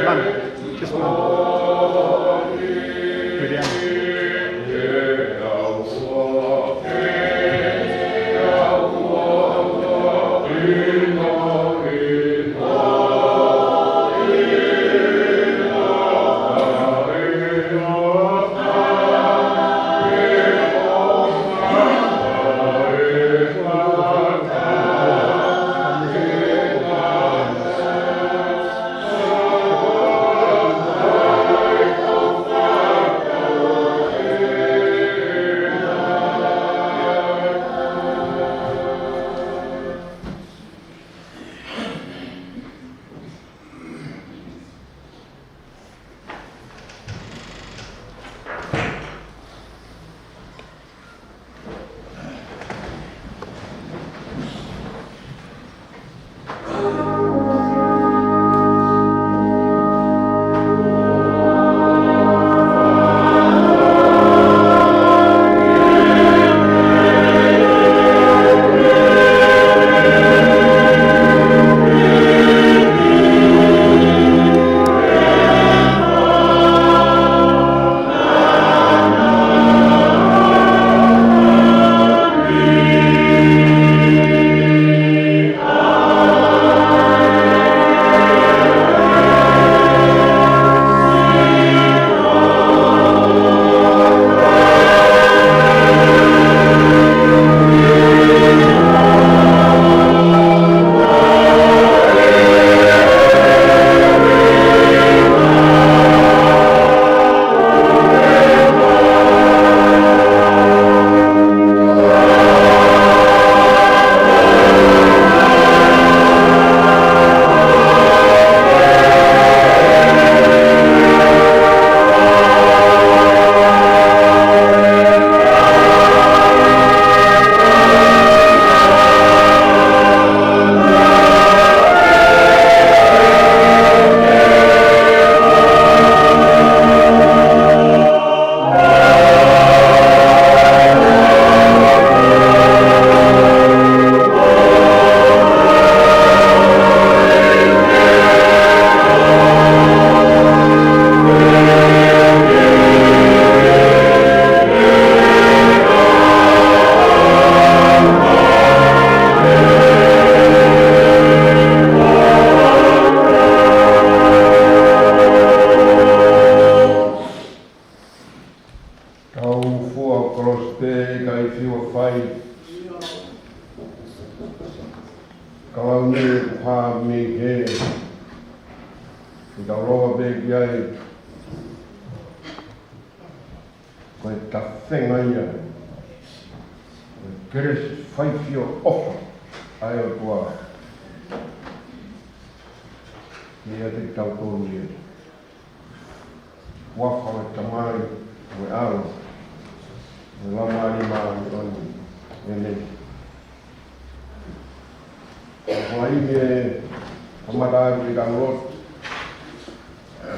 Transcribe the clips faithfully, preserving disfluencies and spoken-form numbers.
Just one. Julian. Tau fua kolosi pē kae fiu ʻa fai. Ka lau nei ʻoku hā mei hē. Ke tau lau pē ki ai. Ko e tafenga ia. Ko e kelesi faifio ʻofa ʻa e ʻOtua. Ia te tau tonu ia. Huafa ʻo e Tamai, ʻo e ʻAlo, ʻo e Laumālie Māʻoniʻoni. ʻĒmeni. Ko ia ke kamata atu ʻetau lotu.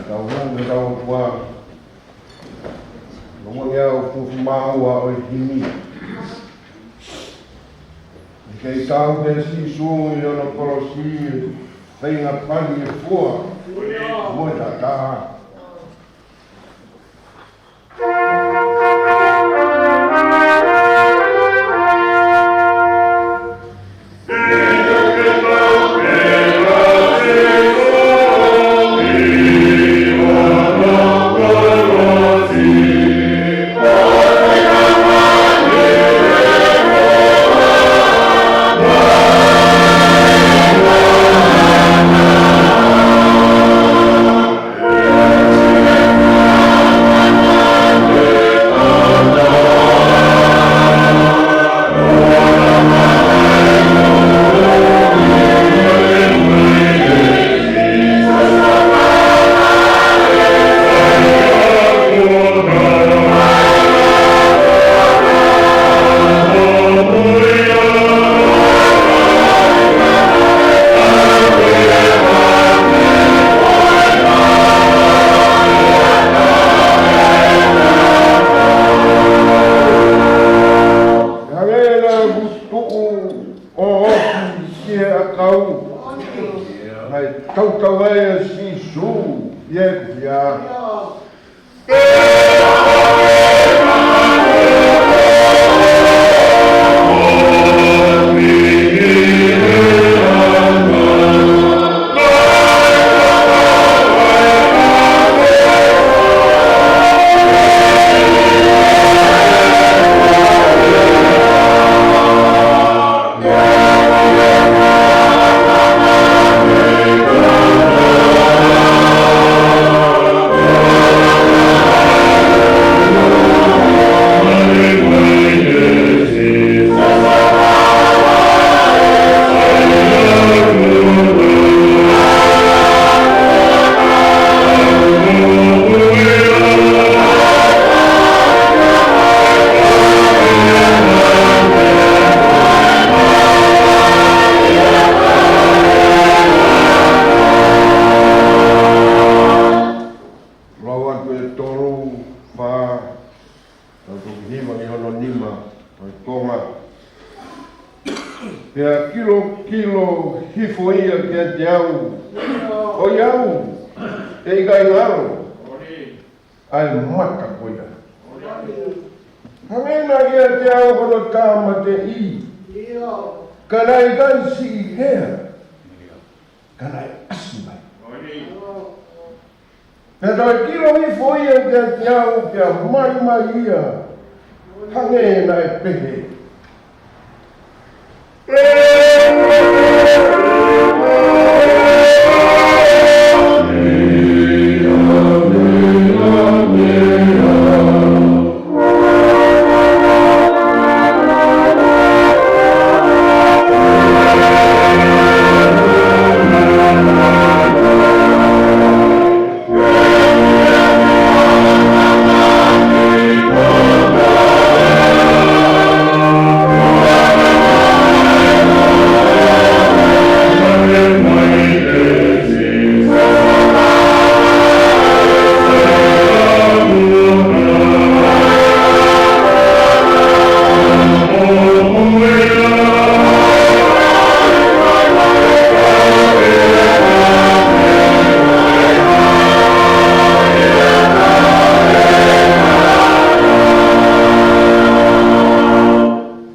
Tau hū ki he ʻOtua. Ko e meʻa ʻoku fuʻu māʻua ʻo e himi. Ke tau pē Sīsū ʻi hono kolosi, feinga pani e fua mo e taʻataʻa. Hangē naʻa ku tuʻu ʻo ofi ki he ʻakau, naʻe tautau ai ʻa Sīsū ʻIo, ʻio. Lau atu e tolu, fā, tau toki hiva ki hono nima, ʻo e konga. Pea kilokilo hifo ia kiate au, ʻo au, ʻe ʻikai ngalo ʻa e mata ko ia. Hangē naʻe ʻiate au hono tāmateʻi, ka naʻe ʻikai siʻi lea, ka naʻe ʻasi mai. Pea toe kilo hifo ia kiate au, pea maimai ia, hangē naʻe pehē.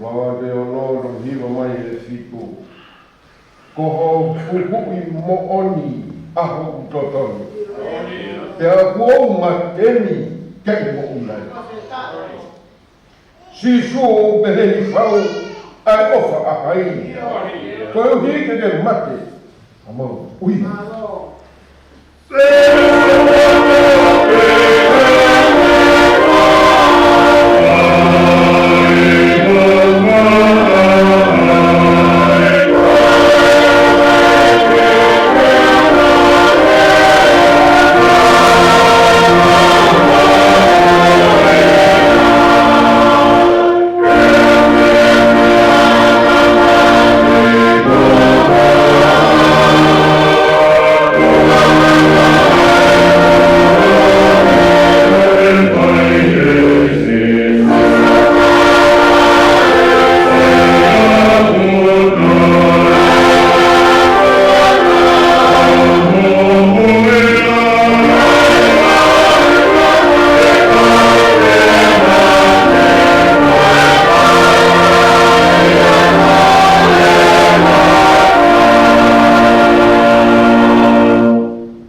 Lau atu e ono, toki hiva mai e fitu. Ko hoʻo huhuʻi moʻoni ʻa hoku totonu, pea kuo u mate ni, ke u moʻui ai. Sīsū, ʻoku pehē ni fau ʻa e ʻofa ʻa hai, koeʻuhi ke ke mate ʻa mautolu.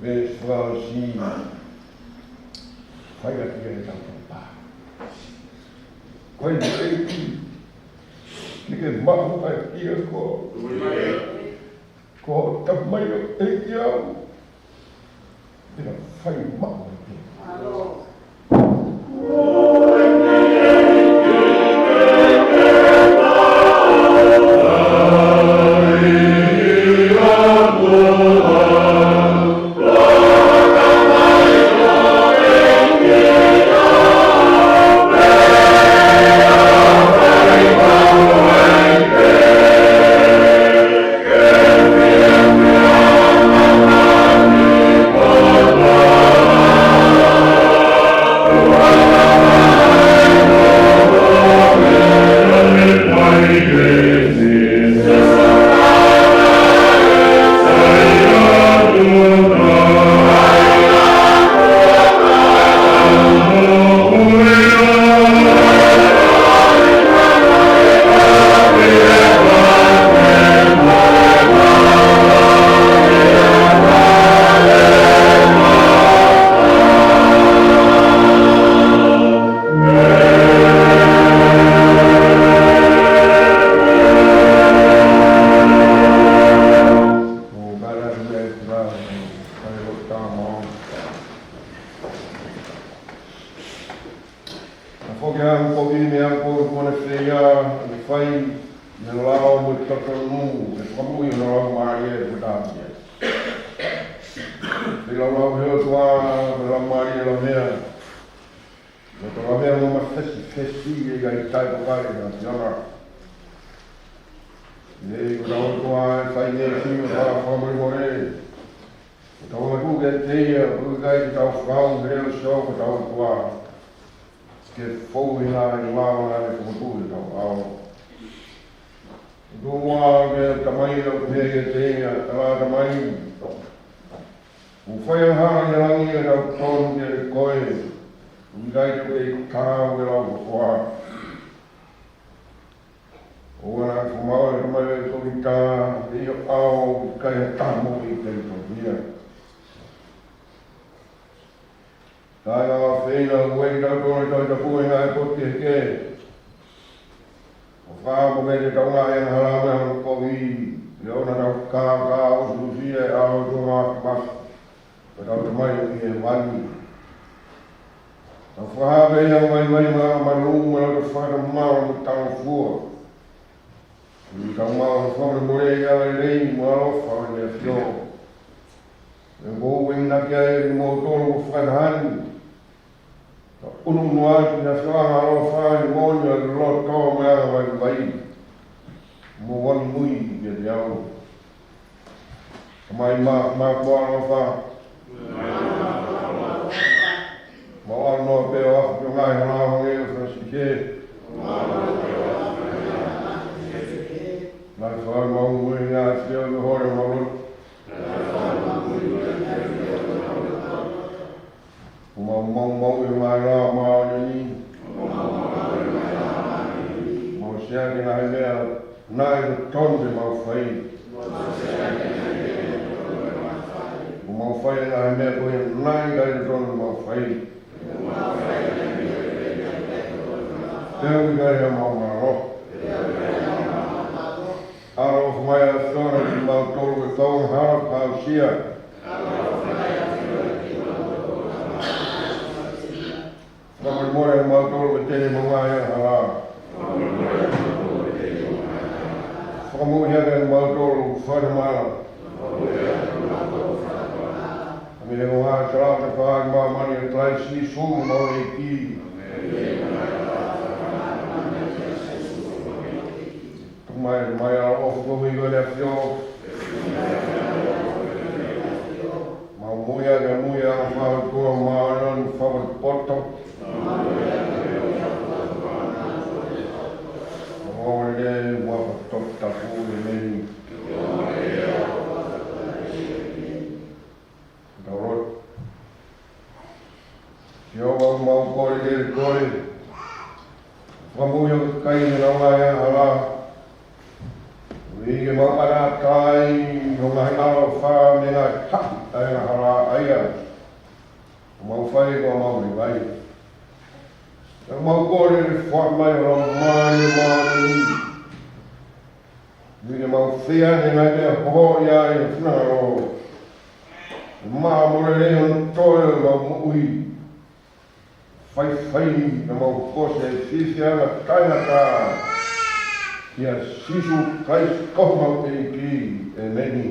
Veesi fakaʻosi, fai atu ia ʻetau fakatapu. Ko e ʻEiki, ke ke maʻu ʻa e ʻiako, ko e tamaioʻeiki au, pea fai maʻu ʻa e Ko e hā e kovi mei he ʻaho kuo ne fai, ʻa e fai, ʻi he lao mo e totonu, ʻe fakamoʻui ʻi hono laumālie ʻe taha ia. Pea lau ʻe he ʻOtua, mo e laumālie lavea. Mo e lavea mo mafesifesi ʻe ʻikai taʻepapale ʻa e ʻAfiona. ʻE ʻi hotau ʻOtua ʻe fai meʻa siʻi mo fakamolemole. Ko ʻetau manatu kiate ia, ʻoku ʻikai ke tau fakaʻau he leʻo sio ko hotau ʻOtua. Ke fou ʻi he ngaahi lao naʻa ne fokotuʻu ʻi hotau ʻao. Tuku muʻa ki he Tamai ʻo pehē kiate ia, tala Tamai. Kuo fai angahala ʻi he langi ʻa ʻetau totonu kiate koe. ʻOku ʻikai te u kei taau ke lau ho hoa. ʻOua naʻa fakamāu ʻe he Tamai ʻa e toketā, ʻi ho ʻao ʻoku ʻikai ha taha moʻui kei tō ia. Kāinga ʻofeina, ʻoku ʻi ai kitautolu ʻi he Tohi Tapu ʻi he ngaahi potu kehekehe. ʻO fakaʻamu mei heʻetau ngaahi angahala mo e anga kovi, ʻi heʻetau kākā ʻusiʻusia ʻa e ʻOtua Māfimafi. Ko hotau Tamai ʻoku ʻi hēvani. Tau fakahā pē ʻa e vaivai mo e malumalu mo e loto fakatomala mo talangofua. ʻI heʻetau maʻu ʻa e fakamolemole ʻa e lelei mo e ʻaloʻofa ʻa e ʻAfiona. ʻOku ou enginaki ai kimoutolu mo fakataha ni. Ka ʻunuʻunu atu ʻi he ʻAfiona ʻaloʻofa ʻi he moʻoni ʻo e loto mo e anga vaivai. Mo ʻomi muimui kiate au. Tamai mā, mā ko ʻaloʻofa. Mau ʻalu noa pē ʻo aʻu ki he ngaahi hala ʻo hangē ko Fānasitike. Naʻe fai mau mui ngā fio ʻi he hole mau lotu. Mau, mau, mau, ʻi he ngaahi lao māʻoniʻoni. Mau siʻaki ngaahi meʻa naʻe totonu ke mau fai. Mau fai ngaahi meʻa ko ia naʻe ʻikai totonu ke mau fai. Pea ʻoku ʻikai ha mau mālō. ʻAloʻofa mai ʻa e ʻAfiona kiate kimautolu ko e kau angahala fakaʻausia. Fakamolemole ʻa kimautolu ʻoku teʻeki mau ngaahi angahala. Fakamoʻui ʻa kimautolu fakatomala. ʻA e meʻa ʻoku ʻatā ʻa e tapa ʻa māmani ʻa Kalaisi Sīsū homau ʻEiki. Tuku mai, mai ʻaloʻofa ʻa e ʻAfiona. Mau moʻui ʻa e moʻui ʻa e fakaʻotua māʻoniʻoni fakapotopoto. Mau lele ua fakapotopoto ʻi he meni. Tau lotu. Sihova, mau kole, kole, kole. Fakamoʻui ʻa e kakai ʻi heʻenau ngaahi angahala. ʻOku ʻikai ke mau ʻatā ai hoʻo ngaahi ʻaloʻofa mei he ngaahi tahi ʻa e angahala ʻa ia. Mau fai ko ʻemau vaivai. Pea mau kole ke fai mai hoʻo Laumālie Māʻoniʻoni. ʻOku ʻikai ke mau fie ʻi he ngaahi meʻa hohoʻa ʻi he finangalo. Maʻa mo lelei hono toe ʻo ʻemau moʻui. Faifai naʻa mau hoko ʻo fiefia ʻi he taʻengata. ʻIa Sīsū Kalaisi ko homau ʻEiki. ʻEmeni.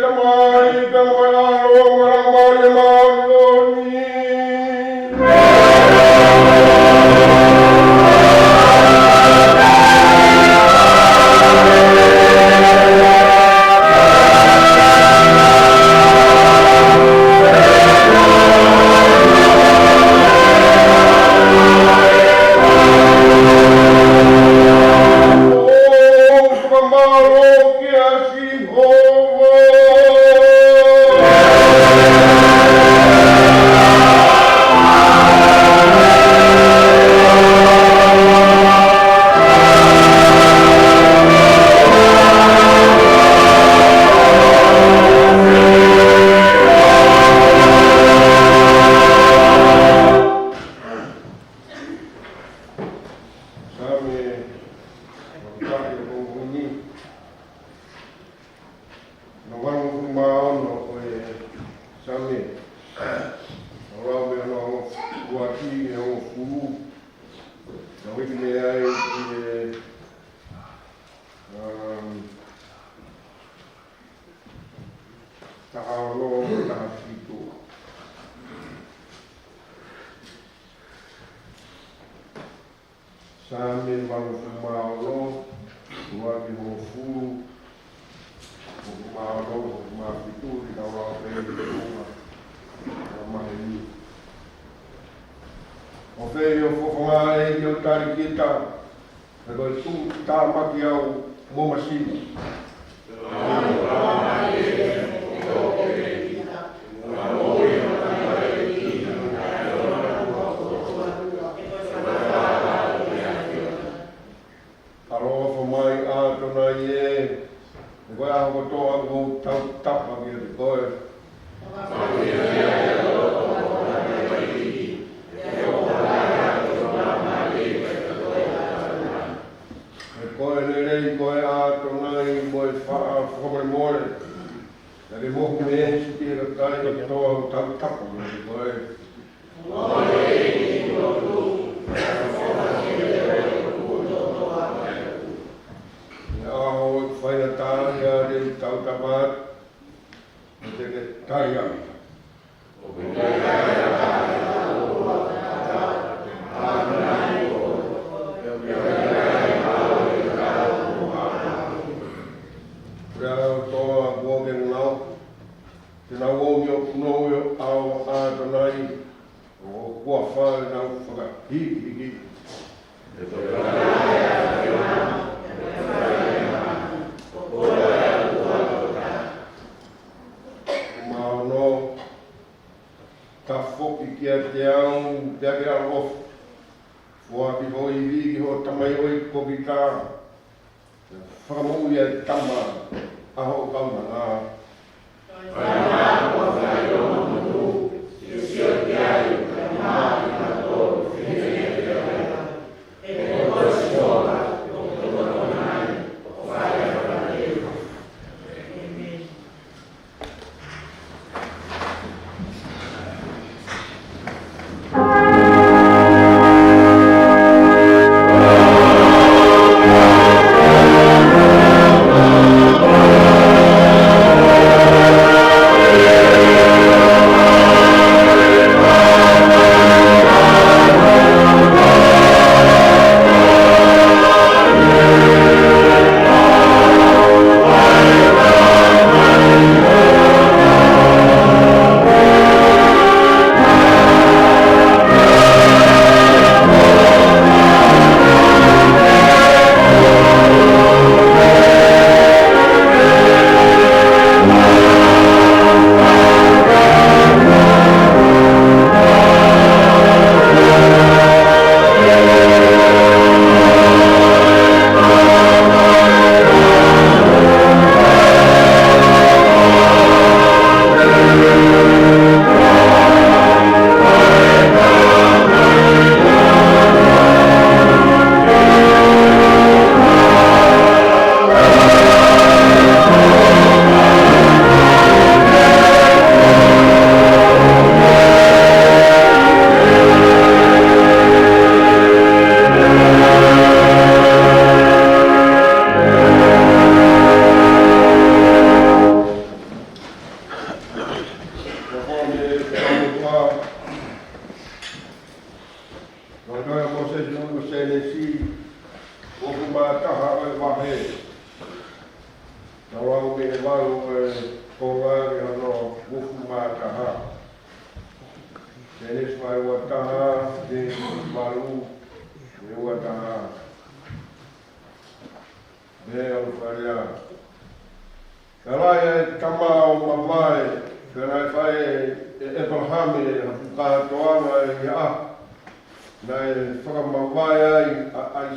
Tamai, pea mo e ʻAlo, mo e Laumālie Māʻoniʻoni. ʻOku fakamālō kia Sihova. Saame, ʻoku ʻi he pongipongi ni. Nima hongofulu mā ono ʻo e Saame. ʻOku lau mei hono hongofulu ʻaki ki he hongofulu. Naʻe hiki mei ai ki he, um, taha ono, taha fitu. Saame nima hongofulu mā ono, ua ki he hongofulu, hongofulu mā ono, hongofulu mā fitu, ʻi he lau pē ʻi he ʻOtua ʻo māheni. ʻOku fēfē ho fofonga, ʻEiki, ʻo tali kita, he ko e tuʻutāmaki au mo masima. ʻAloʻofa mai ʻAtonai ē, he ko e ʻaho kotoa ʻoku ou tautapa kiate koe. He ko e lelei koe ʻAtonai mo e faʻa fakamolemole. Naʻa ke mohu mei heni ki he kakai kotoa ʻoku tautapa kiate koe. He ʻaho ʻoku faingataʻa ai ʻa e tautapa, ʻo te ke tali ange. Pea ʻoku toa kuo ke ngau, te nau ō ʻo punou ʻi ho ʻao ʻAtonai, ʻo kuo fai nau fakahikihiki. Mā ono, tafoki kiate au, pea ke ʻaloʻofa. Foaki ho ivi ki ho tamaioʻeiki ko kita. Fakamoʻui ʻa e tama ʻa hoʻo kaunanga.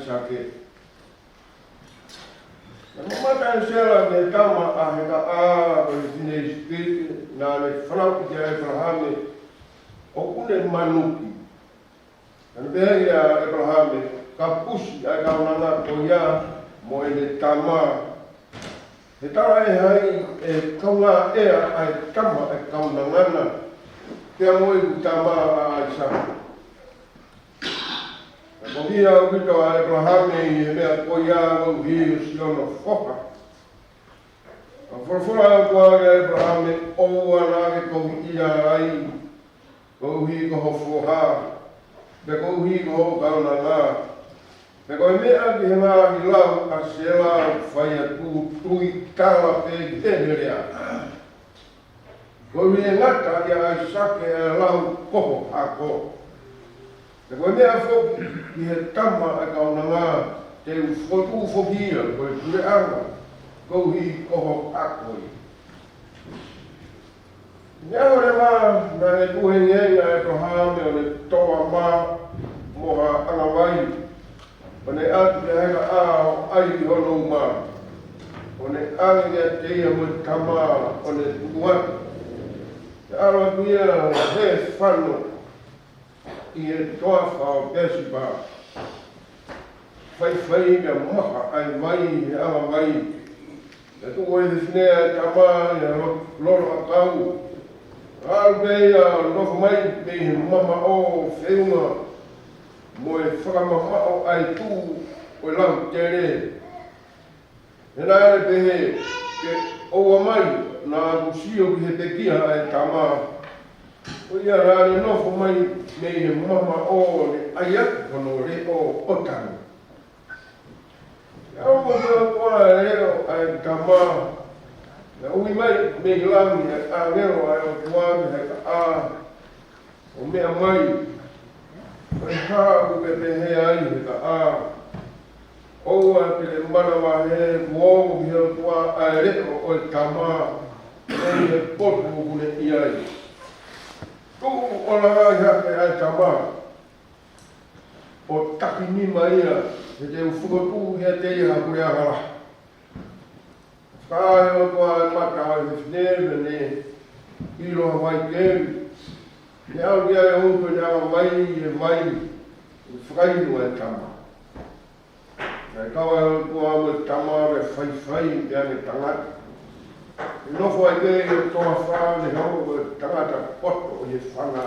ʻAisake. Naʻe mamata ʻa Sela ki he tama ʻa Hekaʻā, ko e fefine ʻIsipite, naʻa ne fanauʻi kia ʻĒpalahame, ʻoku ne manuki. Naʻa ne pehē kia ʻĒpalahame, Kapusi ʻa e kaunanga ko ia mo ʻene tama. He talaʻehai ʻe kaungā ʻea ʻa e tama ʻa e kaunanga na, pea mo ʻeku tama ʻa ʻAisake. Naʻe kovi ʻaupito ʻa ʻĒpalahame ʻi he meʻa ko ia koeʻuhi ko siʻono foha. Naʻe folofola ʻa e ʻOtua kia ʻĒpalahame, ʻOua naʻa ke koviʻia ai, koeʻuhi ko ho foha, pe koeʻuhi ko ho kaunanga. Pea ko e meʻa ki he ngaahi lau ʻa Sela ʻoku fai atu, tui tala pē ki heʻene lea. Koeʻuhi ʻe ngata ʻia ʻAisake ʻa e lau ko ho hako. Pea ko e meʻa foki ki he tama ʻa e kaunanga, te u fokotuʻu foki ia ko e puleʻanga, koeʻuhi ko ho hako ia. Naʻe ʻaho leva naʻe tuʻu hengihengi ʻa ʻĒpalahame ʻo ne toʻo ha mā mo ha ʻangavai, ʻo ne ʻatu kia Hekaʻā ʻo ʻai ʻi hono uma, ʻo ne ʻange kiate ia mo e tama, ʻo ne tuku atu. Naʻe ʻalu atu ia ʻo hē fano ʻi he toafa ʻo Pēsipa, faifai pea maha ʻa e vai he ʻangavai. Naʻe tuku ʻe he fefine ʻa e tama ʻi ha lo-, lolo ʻakau. Naʻe ʻalu pē ia ʻo nofo mai mei he mamaʻo feʻunga mo e fakamamaʻo ʻa e tuʻu ʻo e lautele. He naʻa ne pehē, ke ʻoua mai naʻa ku sio ki he pekia ʻa e tama. Ko ia naʻa ne nofo mai mei he mamaʻo ʻo ne ʻai atu hono leʻo ʻo tanu. Naʻe ʻomi ʻe he ʻOtua ʻa e leʻo ʻa e tama. Naʻe ui mai mei langi ʻa e ʻāngelo ʻa e ʻOtua kia Hekaʻā, ʻo meʻa mai, ko e hā ʻoku ke pehē ai Hekaʻā? ʻOua te ke manavahē, kuo ʻomi ʻe he ʻOtua ʻa e leʻo ʻo e tama mei he potu ʻoku ne ʻi ai. Tuʻu ʻo langaʻi hake ʻa e tama, ʻo taki nima ia, he te u fokotuʻu kiate ia ha puleʻanga lahi. Fakaʻā ʻe he ʻOtua ʻa e mata ʻo e fefine, pea ne ʻilo ha vai keli. Ne ʻalu ki ai ʻo utu ʻene ʻangavai ʻi he vai, ʻo fakainu ʻa e tama. Naʻe kau ʻa e ʻOtua mo e tama, pea faifai pea ne tangata. Ne nofo ai pē ʻi he toafa, ne hoko ko e tangata poto ʻi he fanga.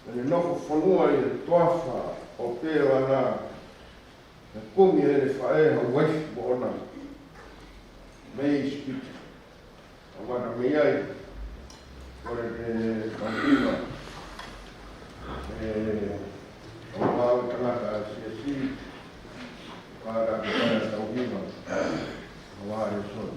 Pea ne nofo fonua ʻi he toafa ʻo Pēvana. Naʻe kumi ʻe heʻene faʻē ha uaifi moʻona mei ʻIsipite. ʻO ʻomai mei ai, kole ke tau hiva. ʻE, ʻo lau tangata ʻa e siasi, ʻo ʻata ke tau hiva. ʻO lau e sona.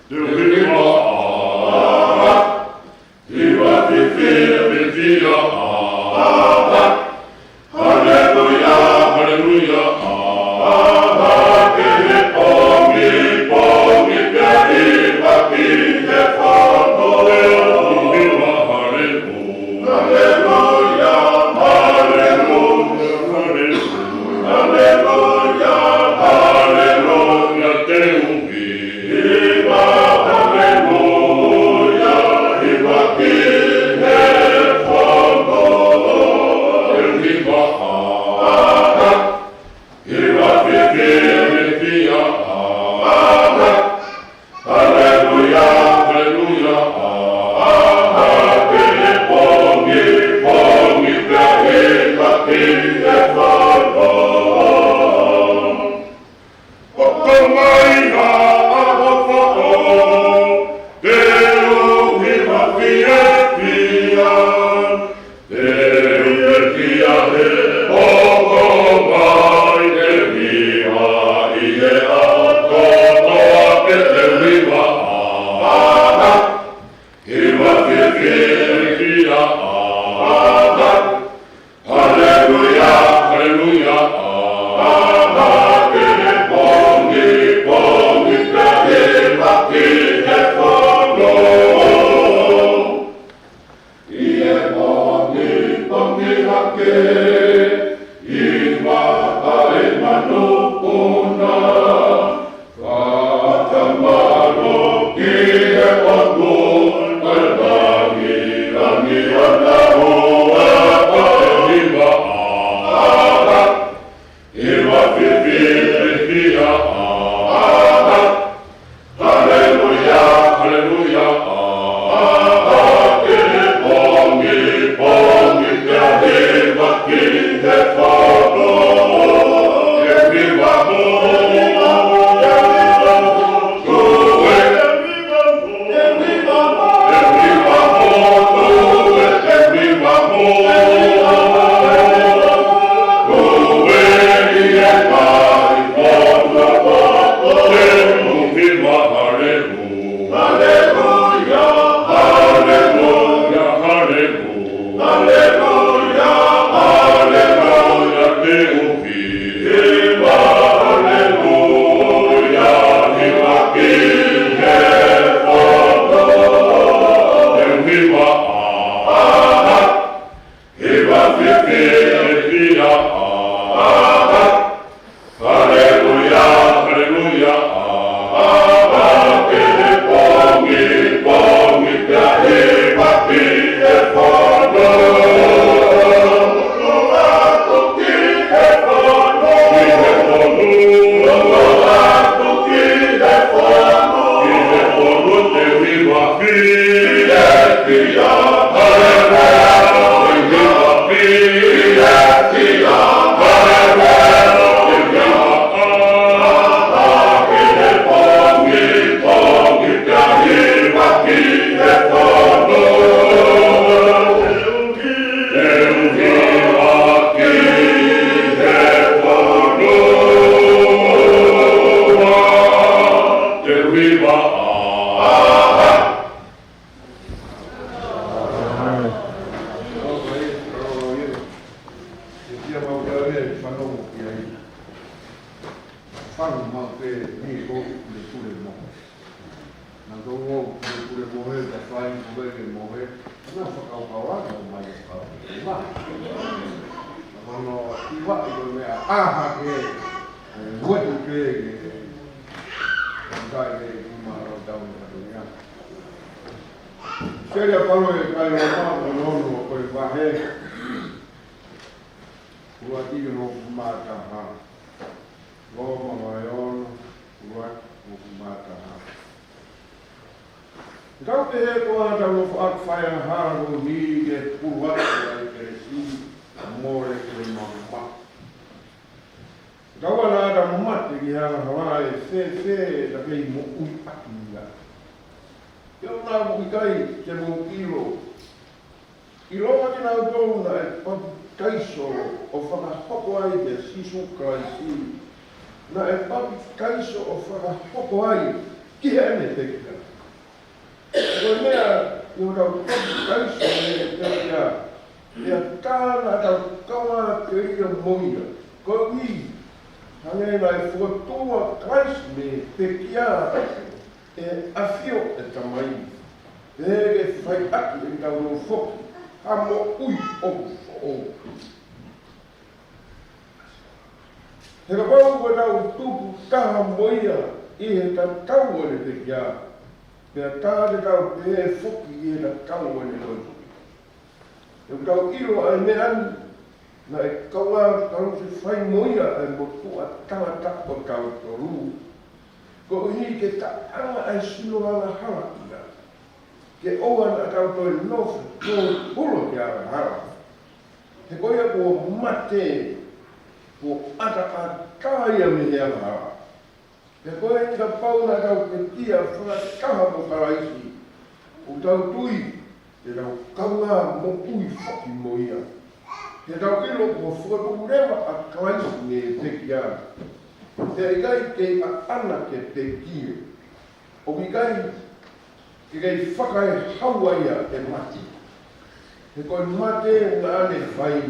Te u hiva ʻa, hiva fiefia, fiefia ʻa. Haleluia, haleluia ʻa. Ke he pongipongi pea hiva ki he fano. Te u hiva haleluia, haleluia, haleluia, haleluia, haleluia, te u hiva. Ke ʻa kotoa pē ʻe hiva ʻa, hiva fifili kia ʻa. Haleluia, haleluia, ʻa, ke he pongipongi ke hiva ki he fono. ʻI he pongipongi hake, hiva ʻa e manupuna, fakamālō ki he ʻOtua, ʻa e langilangi ʻo e ʻaho, ʻa e hiva ʻa, hiva fifili kia ʻa. Haleluia, haleluia, ʻa, ke he pongipongi ke hiva ki he fono, ke hiva mo, ke hiva mo, ke hiva mo, ke hiva mo, ke hiva mo. Hiva fifili kia ʻa. Haleluia, haleluia, ʻa, ke he pongipongi ke hiva ki he fono. Ki he fono. Ki he fono, ke hiva ki he Fanga mau pē ni ko le pule mo. Na ko mo le pule mo he, ka fai ko le mo he. Na fakakaukau atu mai e kau. Ma. Na ko no i wa i ko mea aha ke, e, uetu ke, ke, kai ke i ma rau tau ni katonia. Seri a palo e kai o ma, o no no ko e vahe. Ua ki no mata ha. Loma mai ono, ua, ua mata ha. Kau ke he ko ʻata no fa fai a ha no ni ke pulu atu ai ke si mo le ke mama. Kau ana ʻata mo mate ki ha ha e fe fe ta kei mo ui atu ia. Ke o na mo i kai ke mo ilo. ʻIlonga kinautolu naʻe papitaiso ʻo fakahoko ai kia Sīsū Kalaisi. Naʻe papitaiso ʻo fakahoko ai ki heʻene pekia. Ko e meʻa ʻi hotau papitaiso ʻi he pekia, pea tā naʻa tau kaunga ke ia mo ia. Koeʻuhi, hangē naʻe fokotuʻu ʻa Kalaisi mei he pekia, ʻe ʻafio ʻe he Tamai, pea ke fai ʻaki ʻe kitautolu foki ha moʻui ʻoku foʻou. He kapau ko ʻetau tupu taha mo ia ʻi he tatau ʻo ʻene pekia, pea tā te tau pehē foki ʻi he tatau ʻo ʻene lotu. He ʻoku tau ʻilo ʻa e meʻa ni, naʻe kaunga Kalaisi fai mo ia ʻa e motuʻa tangata ʻo tautolu. Koeʻuhi ke taʻanga ʻa e sino angahala ia. Ke ʻoua naʻa tau toe nofo, toe pulu ki he angahala. He ko ia kuo mate, kuo ʻataʻatā ia mei he angahala. He ko e kapau naʻa tau pekia fakataha mo Kalaisi, ʻoku tau tui, te tau kaunga moʻui foki mo ia. He tau ʻilo kuo fokotuʻu leva ʻa Kalaisi mei he pekia. Pea ʻikai ke ʻaʻana ke pekia, ʻoku ʻikai ke kei fakaehaua ia ʻe mate. He ko e mate naʻa ne fai,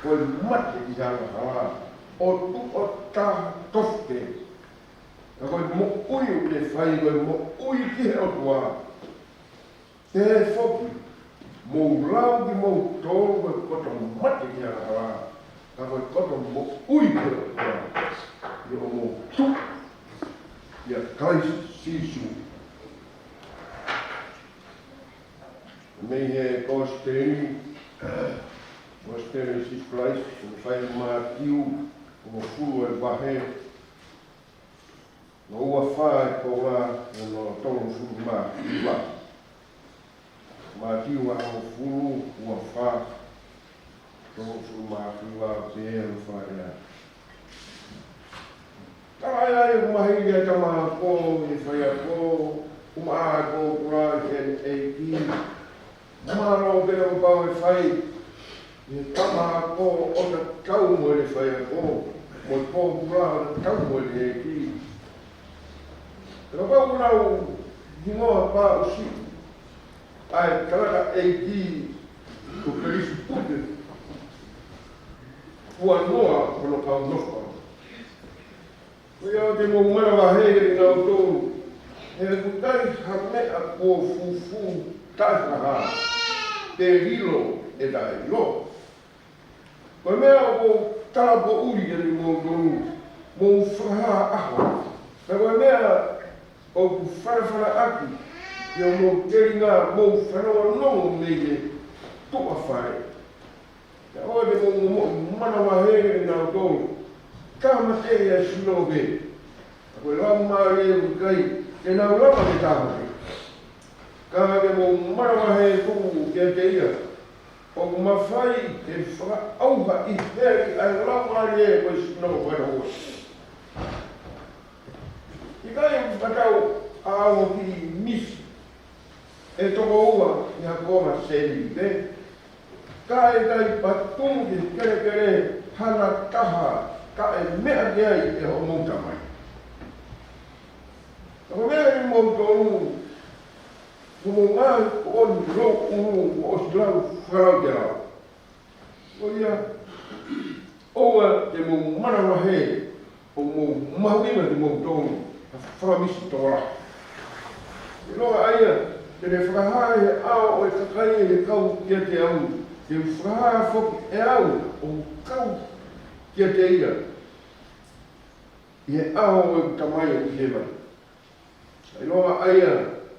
ko e mate ʻi he angahala, ʻo tuʻo taha tofu pē. Ka ko e moʻui ʻoku ne fai, ko e moʻui ki he ʻOtua. Pehē foki, mou lau kimoutolu ko e koto mate ki he angahala, ka ko e koto moʻui ki he ʻOtua, ʻi hoʻomou tuʻu ʻia Kalaisi Sīsū. Mei he Kosipeli, Kosipeli ʻa Sīsū Kalaisi, ʻoku fai ʻe Mātiu, hongofulu e vahe, hono ua fā e koula, hono tolungofulu mā hiva. Mātiu hongofulu, ua fā, tolungofulu mā hiva, pehē hono fakalea. Ka ai ai, ʻoku mahili ʻa e tama ako ʻi he faiako, ʻumaʻā e pōpula ʻi heʻene ʻeiki. Mālō pē ʻo pau e fai ʻe he tama ako ʻo tatau mo ʻene faiako, mo e pōpula ʻo tatau mo ʻene ʻeiki. Pea kapau ʻoku nau hingoa pāʻusiʻi ʻa e tangataʻeiki ko Pelisipupe, huanoa hono kau nofo. Ko ia ʻoua te mou manavahē kinautolu, he ʻoku ʻikai ha meʻa kuo fufū taʻefakahā, pe lilo ʻe taʻeʻilo. Ko e meʻa ʻoku ou talapoʻuli kiate kimoutolu, mou fakahā ʻaho. Pea ko e meʻa ʻoku fanafanaʻaki ʻi hoʻomou telinga, mou fanongonongo mei he tuʻa fale. Pea ʻoua te mou momoʻi manavahē kinautolu, ka mate ʻa e sino pē. Ka ko e laumālie ʻoku ʻikai te nau lava ke tāmateʻi. Ka ke mou manavahē tuku kiate ia, ʻoku mafai ke fakaʻauha ʻi heli ʻa e laumālie ko e sino ko e ʻOtua. ʻIkai ʻoku tatau ʻa hoʻo kiʻi misi ʻe toko ua ʻi ha konga sēniti pē, kae ʻikai patu ki he kelekele hana taha, kae meʻa ki ai ʻe hoʻomou Tamai. Ka ko e meʻa ʻi moutolu, ko hoʻomou ngaahi koʻoni louʻulu kuo ʻosi lau fakalau ke lau. Ko ia, ʻoua te mou manavahē, ʻoku mou mahuʻinga kimoutolu ʻi ha fakamisi tokolahi. ʻIlonga ʻa ia te ne fakahā ʻi he ʻao ʻo e kakai ʻe kau kiate au, te u fakahā foki ʻe au ʻoku kau kiate ia ʻi he ʻao ʻo ʻeku Tamai ʻoku ʻi hēvani. ʻIlonga ʻa ia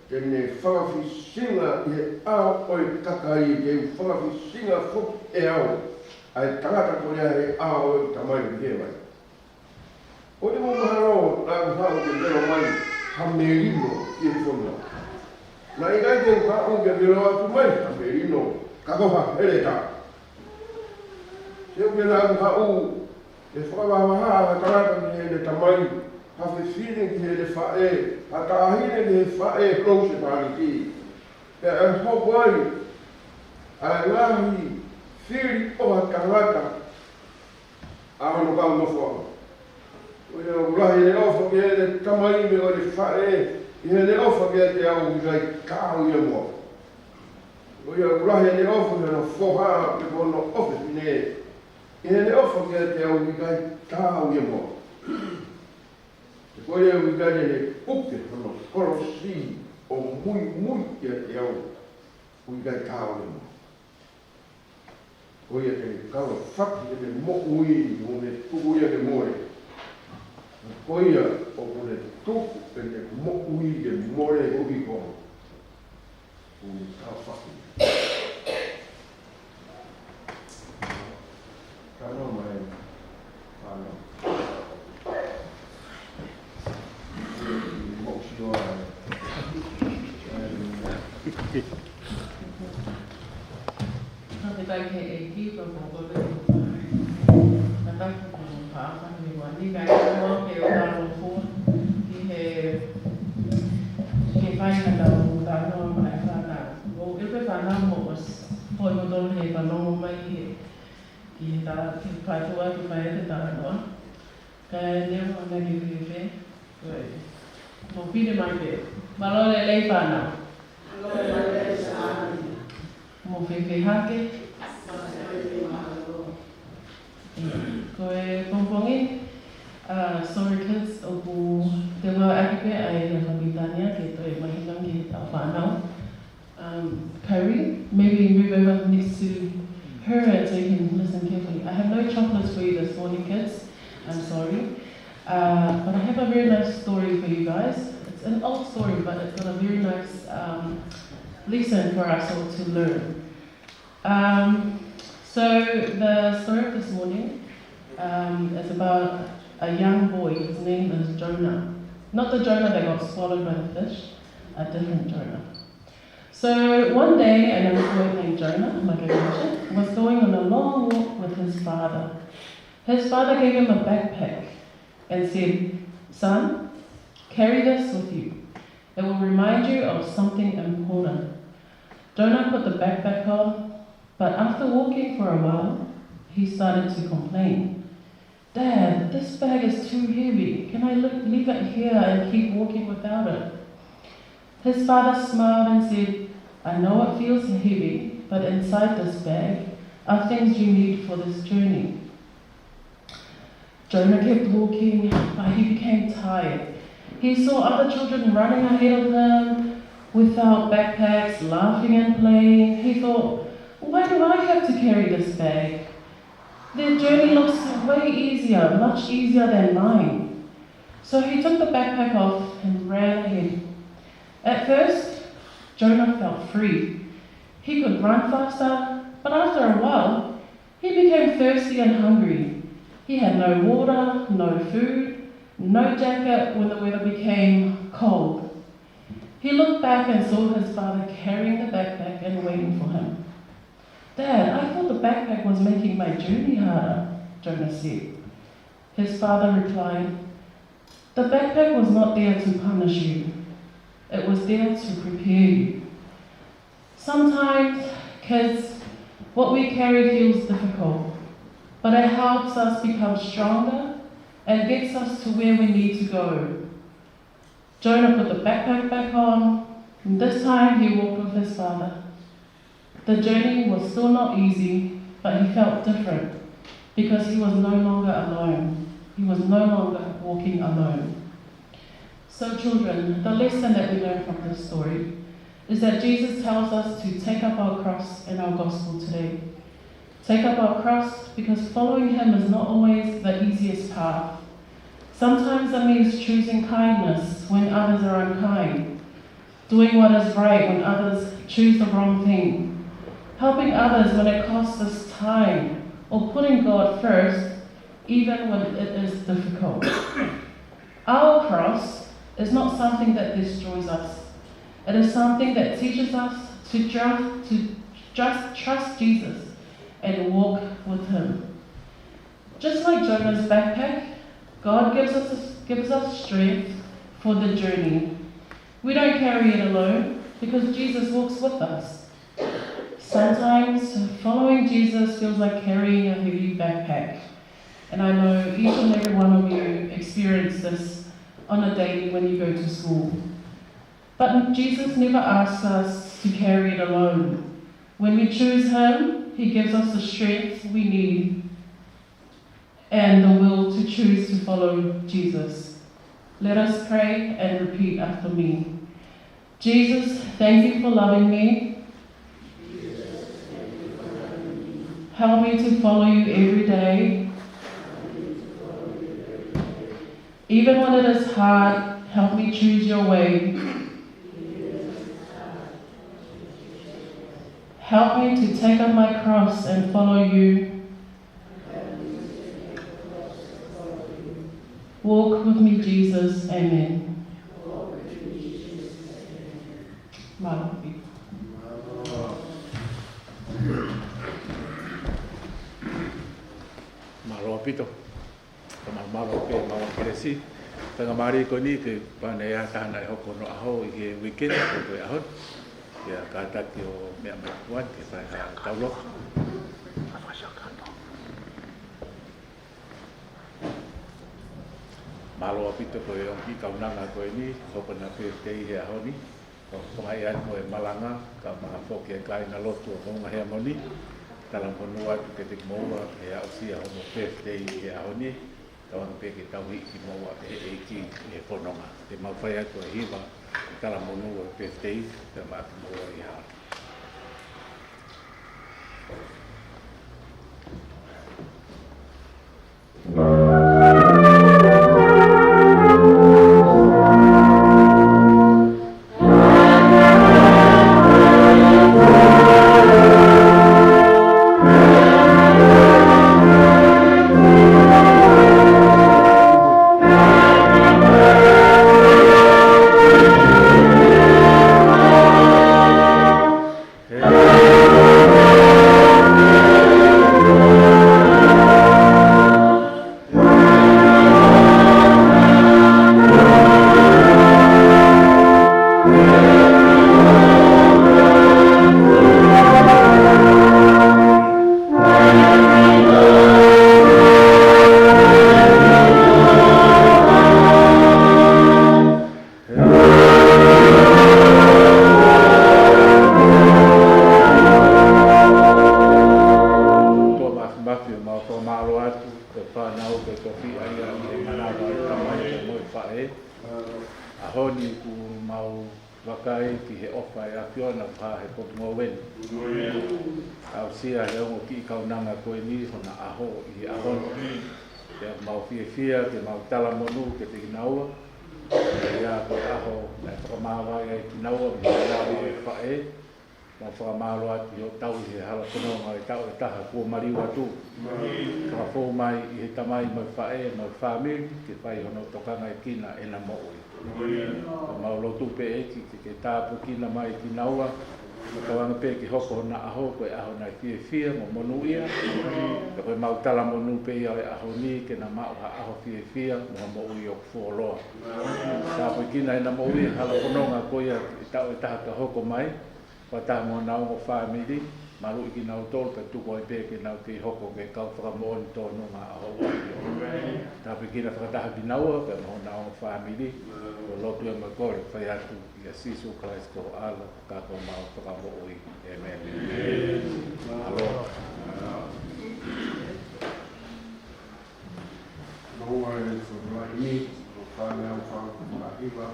te ne fakafisinga ʻi he ʻao ʻo e kakai, te u fakafisinga foki ʻe au ʻa e tangata ko ia he ʻao ʻo ʻeku Tamai ʻoku ʻi hēvani. ʻOku mou mahalo naʻa ku haʻu ke velo mai ha melino ki he fonua. Naʻe ʻikai te u haʻu ke velo atu mai ha melino, ka ko ha heletā. Seuke, naʻa ku haʻu ke fakavahaʻa ha tangata ki heʻene tamai, ha fefine ki heʻene faʻē, ha taʻahine ki he faʻē, ʻo e husepāniti. Pea ʻe hoko ai ʻa e ngaahi fili ʻo ha tangata ʻa hono kau nofoʻanga. Ko ia ʻoku lahi ʻene ʻofa ki heʻene tamai mo ʻene faʻē, ʻi heʻene ʻofa kiate au ʻoku ʻikai taau ia mo au. Ko ia ʻoku lahi ʻene ʻofa ki hono foha pe ko hono ʻofefine, ʻi heʻene ʻofa kiate au ʻoku ʻikai taau ia mo au. He ko ia ʻoku ʻikai te ne puke hono kolosi ʻo muimui kiate au ʻoku ʻikai taau ia mo au. Ko ia te ne kalafaki ʻene moʻui, ʻo ne tuku ia ke mole. Ko ia ʻoku ne tuku ʻene moʻui ke mole koeʻuhi ko au, ʻoku ne kalafaki. Talanoa mai, fānau. Mou sio ai. Fakafetaʻi ki he ʻEiki, pea mo e kole. Kātaki mo e faʻahinga ni, kae ʻoua ke u talanoa ki he, ki he fai ha tau talanoa mai fānau. ʻOku ʻi ai pē fānau ʻoku ʻosi, ʻoku ʻi ai kinautolu he fanongo mai ki he, ki he tala, ki he kātoa, ki he fai ʻa e talanoa. Kae neongo ʻa e ngaahi fēfē, ʻoku mou pine mai pē. Mālō e lelei fānau. Mou fēfē hake? Ko e pongipongi, uh, sorry kids, ʻoku te ua ʻaki pē ʻa e fakapilitānia ke toe mahino ki heʻetau fānau. Um, Kyrie, maybe move over next to her and so you can listen carefully. I have no chocolates for you this morning, kids. I'm sorry. Uh, but I have a very nice story for you guys. It's an old story, but it's got a very nice, um, lesson for us all to learn. Um, so the story of this morning, um, is about a young boy. His name is Jonah. Not the Jonah that got swallowed by the fish, a different Jonah. So one day, a young boy named Jonah, like I mentioned, was going on a long walk with his father. His father gave him a backpack and said, "Son, carry this with you. It will remind you of something important." Jonah put the backpack on, but after walking for a while, he started to complain. "Dad, this bag is too heavy. Can I le-, leave it here and keep walking without it?" His father smiled and said, "I know it feels heavy, but inside this bag are things you need for this journey." Jonah kept walking, but he became tired. He saw other children running ahead of him without backpacks, laughing and playing. He thought, "Why do I have to carry this bag? Their journey looks way easier, much easier than mine." So he took the backpack off and ran ahead. At first, Jonah felt free. He could run faster, but after a while, he became thirsty and hungry. He had no water, no food, no jacket when the weather became cold. He looked back and saw his father carrying the backpack and waiting for him. "Dad, I thought the backpack was making my journey harder," Jonah said. His father replied, "The backpack was not there to punish you. It was there to prepare you." Sometimes, kids, what we carry feels difficult, but it helps us become stronger and gets us to where we need to go. Jonah put the backpack back on, and this time he walked with his father. The journey was still not easy, but he felt different because he was no longer alone. He was no longer walking alone. So children, the lesson that we learn from this story is that Jesus tells us to take up our cross and our gospel today. Take up our cross because following him is not always the easiest path. Sometimes it means choosing kindness when others are unkind, doing what is right when others choose the wrong thing, helping others when it costs us time, or putting God first, even when it is difficult. Our cross is not something that destroys us. It is something that teaches us to trust, to just trust Jesus and walk with him. Just like Jonah's backpack, God gives us, gives us strength for the journey. We don't carry it alone because Jesus walks with us. Sometimes following Jesus feels like carrying a heavy backpack. And I know each and every one of you experience this on a daily when you go to school. But Jesus never asks us to carry it alone. When we choose him, he gives us the strength we need and the will to choose to follow Jesus. Let us pray and repeat after me. Jesus, thank you for loving me. Help me to follow you every day. Even when it is hard, help me choose your way. Help me to take up my cross and follow you. Walk with me, Jesus. Amen. Mālō ʻaupito. Mālō ʻaupito. Ka mālō, mālō pē, mālō Kelesi. Faingamālie ko eni ke pane ia tahana e hoko hono ʻaho ʻi he weekend, ko e ʻaho. Ia kātaki ʻo meʻa mai kuan ke fai ha tau lotu. Ka fai ha kātoa. Mālō ʻaupito ko e ongo kiʻi kaunanga ko eni, hoko ʻena birthday he ʻaho ni. Ko e fakaʻamu atu ko e malanga, kae ʻumaʻā foki e kāingalotu ʻo Hounga Heamoni. Talamonū atu kiate kimoua he aʻusia hono birthday he ʻaho ni. Tauange pē ke tauhi kimoua ʻe he ʻEiki he fononga. Te mau fai atu e hiva talamonū ʻo e birthday, pea maʻa kimoua ʻi he hala. Tuʻa Māfimafi, ʻoku mau fakamālō atu, ko e fānau, ko e tofiʻa ia ʻi he manava ʻo e tamai mo e faʻē. ʻAho ni ʻoku mau vakai ki he ʻofa ʻa e ʻAfiona ʻoku hā he potungāue ni. Aʻusia he ongo kiʻi kaunanga ko eni hona ʻaho ʻi he ʻaho ni. Pea mau fiefia ke mau talamonū kiate kinaua. Pea ko e ʻaho naʻe fakamāvae ai kinaua, mo e ʻaho ʻo e faʻē. Mau fakamālō atu ʻi hoʻo tauhi he hala fononga ʻo e taʻu ʻe taha kuo maliu atu. Fakafou mai ʻi he tamai mo e faʻē mo e fāmili ke fai hono tokangaʻekina ʻena moʻui. Mau lotu pē ʻEiki ke ke tāpuekina mai kinaua. Tauange pē ke hoko hona ʻaho ko e ʻaho naʻe fiefia mo monūʻia. Pea ko e mau talamonū pē ia ʻo e ʻaho ni ke na maʻu ha ʻaho fiefia mo ha moʻui ʻoku fuoloa. Tāpuekina ʻena moʻui he hala fononga ko ia ʻi he taʻu ʻe taha ka hoko mai. Fakataha mo hona ongo fāmili, maluʻi kinautolu pea tuku ai pē ke nau kei hoko ko e kau fakamoʻoni tōnunga ʻa ho ʻAfio. Tāpuekina fakataha kinaua pea mo hona ongo fāmili, ko e lotu ē mo e kole fai atu ʻia Sīsū Kalaisi ko ho ʻAlo, ka ko homau Fakamoʻui. ʻĒmeni. Mālō. Noa e sō mai ni, ʻo fānau fānau hiva.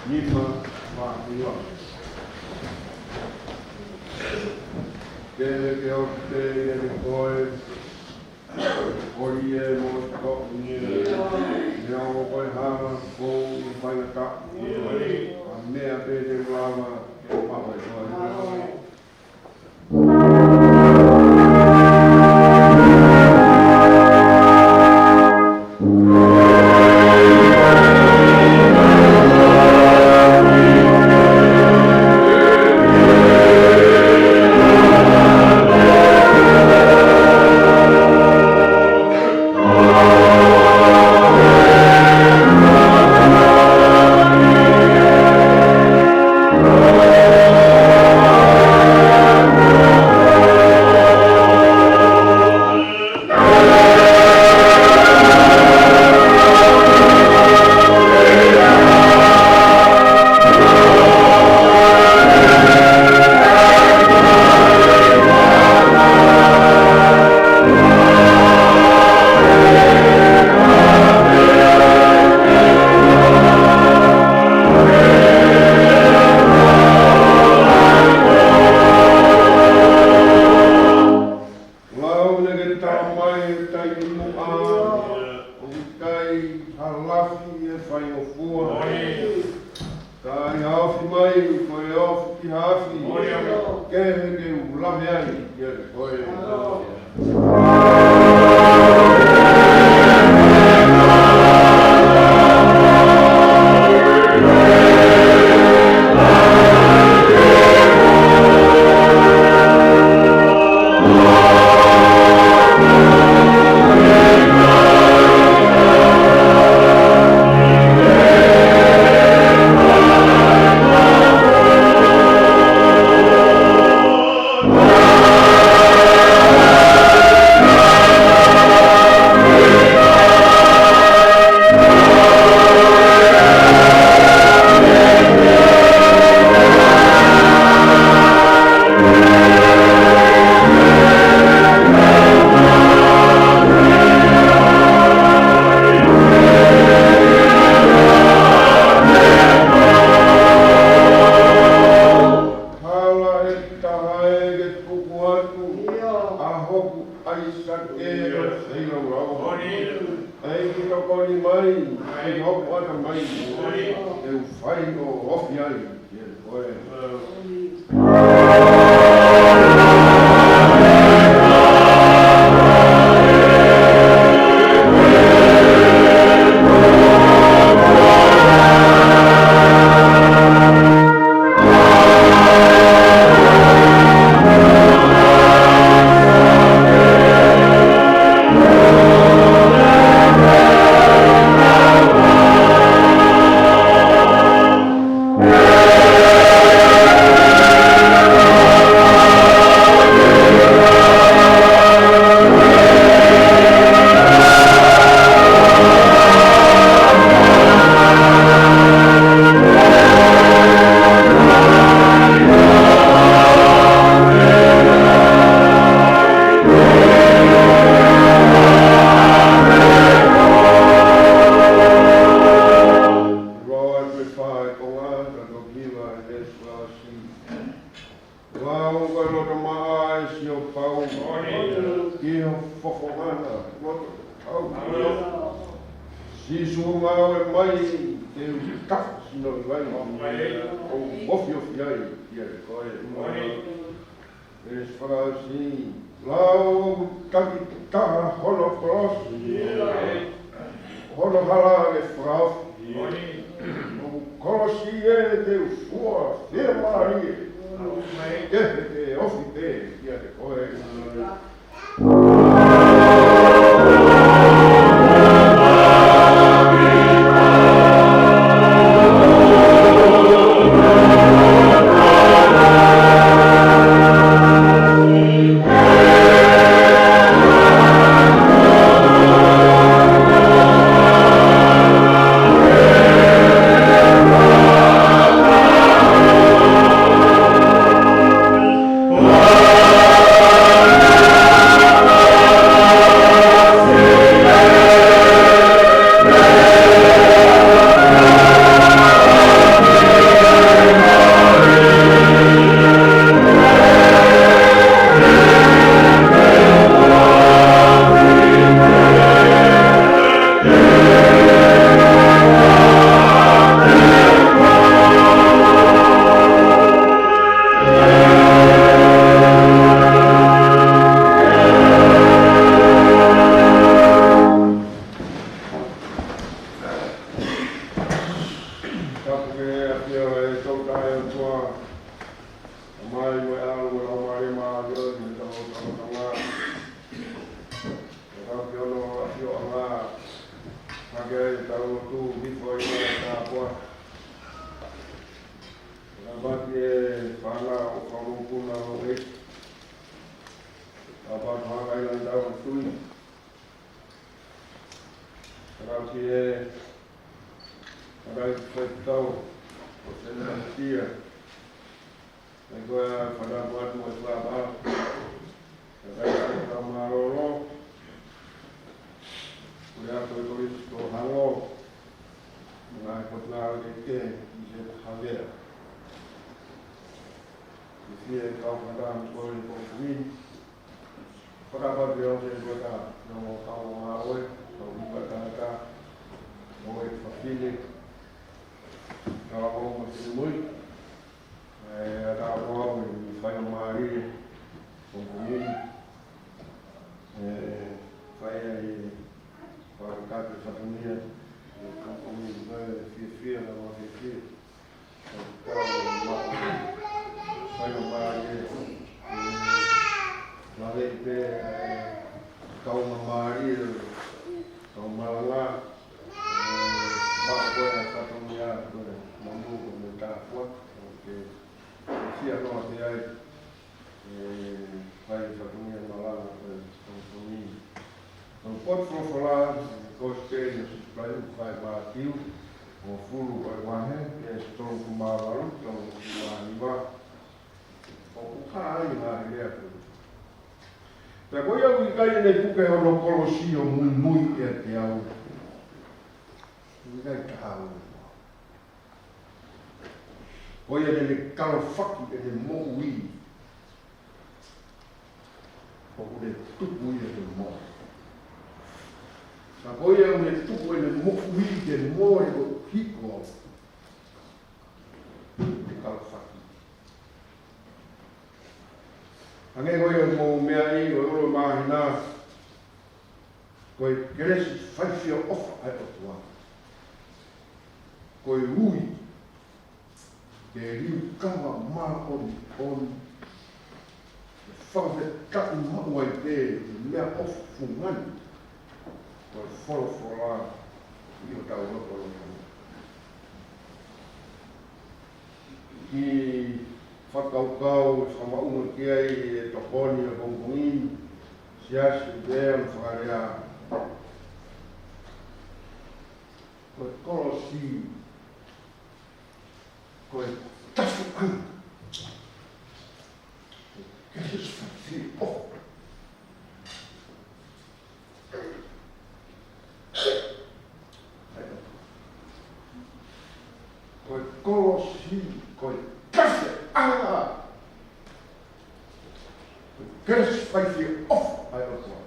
Nima, fā, hiva. Ke ke o te ia ni koe, ʻoli e mo to ni e, ne o koe hana, ko i faingata. A mea te te lava, ke papa e koe. Lau ne ke tau mai e tai ki muʻa, ʻoku ʻikai ha lafi ʻe faingofua. Ka ʻi ha ofi mai, ko e ofi ki ha afi. Kehe ke u lafi ai, ia ke koe. Tokoni mai, ʻi hoku ʻatamai, te u fai ʻo ofi ai kiate koe. Lord, we fight for one, and forgive our debts, Lord, see. Lau ko e loto maʻa ʻa e siʻi pau. ʻI ho fofonga na loto tau. Sīsū, ngāue mai, te u tafa sino ʻi vai. ʻO ofiofi ai kiate koe. Veesi fakaʻosi. Lau ʻoku takitaha hono kolosi. Hono hala ʻene fakaofi. ʻOku kolosi ē te u fua fiemālie. Ke te ofi pē kiate koe. Tapu ke ʻafio ʻa e Tolu Tahaʻi ʻOtua, ʻa e Tamai mo e ʻAlo mo e Laumālie Māʻoniʻoni, ʻi hotau lotolotonga. Ke tau ʻafio ʻi hono ʻafioʻanga, hake ai ʻetau lotu, hifo ai ʻetau tāpuaki. Ke tau ʻoatu e fānau ʻoku fakamokopuna ʻo e. Ke tau ʻoatu hake ai ʻetau tui. Ke tau ki he, ke tau ki he faifekau ʻo Sēnesi Patia. Pea ko e fānau ʻoatu mo e fānau. Ke tau ki he fakamālōlō. Ko e ako ʻi Kolisi ko Hango. Ngaahi potungāue kehekehe ʻi he Havea. Ke fie kau fakataha mo e kau fāmili. Fakataha pē ʻo se kota, ʻo kau ngāue, kau ʻi kata kata, ʻo e fafine, kau ʻo mo se mui, ʻe ata ʻo au ʻi he faingamālie, ʻo ko mui, ʻe fai ai, fakataha fatongia, ʻe ko mui, ʻe fiefia, ʻe fiefia. Kau maʻu, faingamālie, ʻe, lave pē, ʻe, kau mamālie, kau malanga, ʻe, maʻu ko e fatongia, ko e manu, ko e tāpuaki, ʻoku ke, ke fia noa pē ai. ʻE, fai fatongia malanga ko e, ko e, ko e, ko e potu folofola, ko e Sipeni, ʻo Sipeni, ʻoku fai ʻe Mātiu, hongofulu ʻo e vahe, veesi tolungofulu mā valu, tolungofulu mā hiva. ʻOku hā ai ngaahi lea ko ē. Pea ko ia ʻoku ʻikai ʻene puke hono kolosi ʻo muimui kiate au, ʻoku ʻikai taha au. Ko ia te ne kalofaki ʻene moʻui, ʻoku ne tuku ia ke moʻui. Ka ko ia ʻoku ne tuku ʻene moʻui ke mole koeʻuhi ko e kalafaki. Hangē ko ia ʻoku mou meaʻi, ʻo e ʻuluaki māhina, ko e kelesi faifio ʻofa ʻa e ʻOtua. Ko e ui ke liukava māʻoniʻoni, ke fakafetaʻi maʻu ai pē ʻi he meʻaʻofa fungani, ko e folofola ʻi hotau lotolotonga. Kiʻi fakakaukau ʻe fakamaʻunga ki ai e tokoni ʻapongipongi ni, Siasi Utea mo e fakalea. Ko e kolosi, ko e tafuʻanga. Ko e kelesi faifio ʻofa. Ko e kolosi, ko e tafuʻanga. Ko e kelesi faifio ʻofa ʻa e ʻOtua.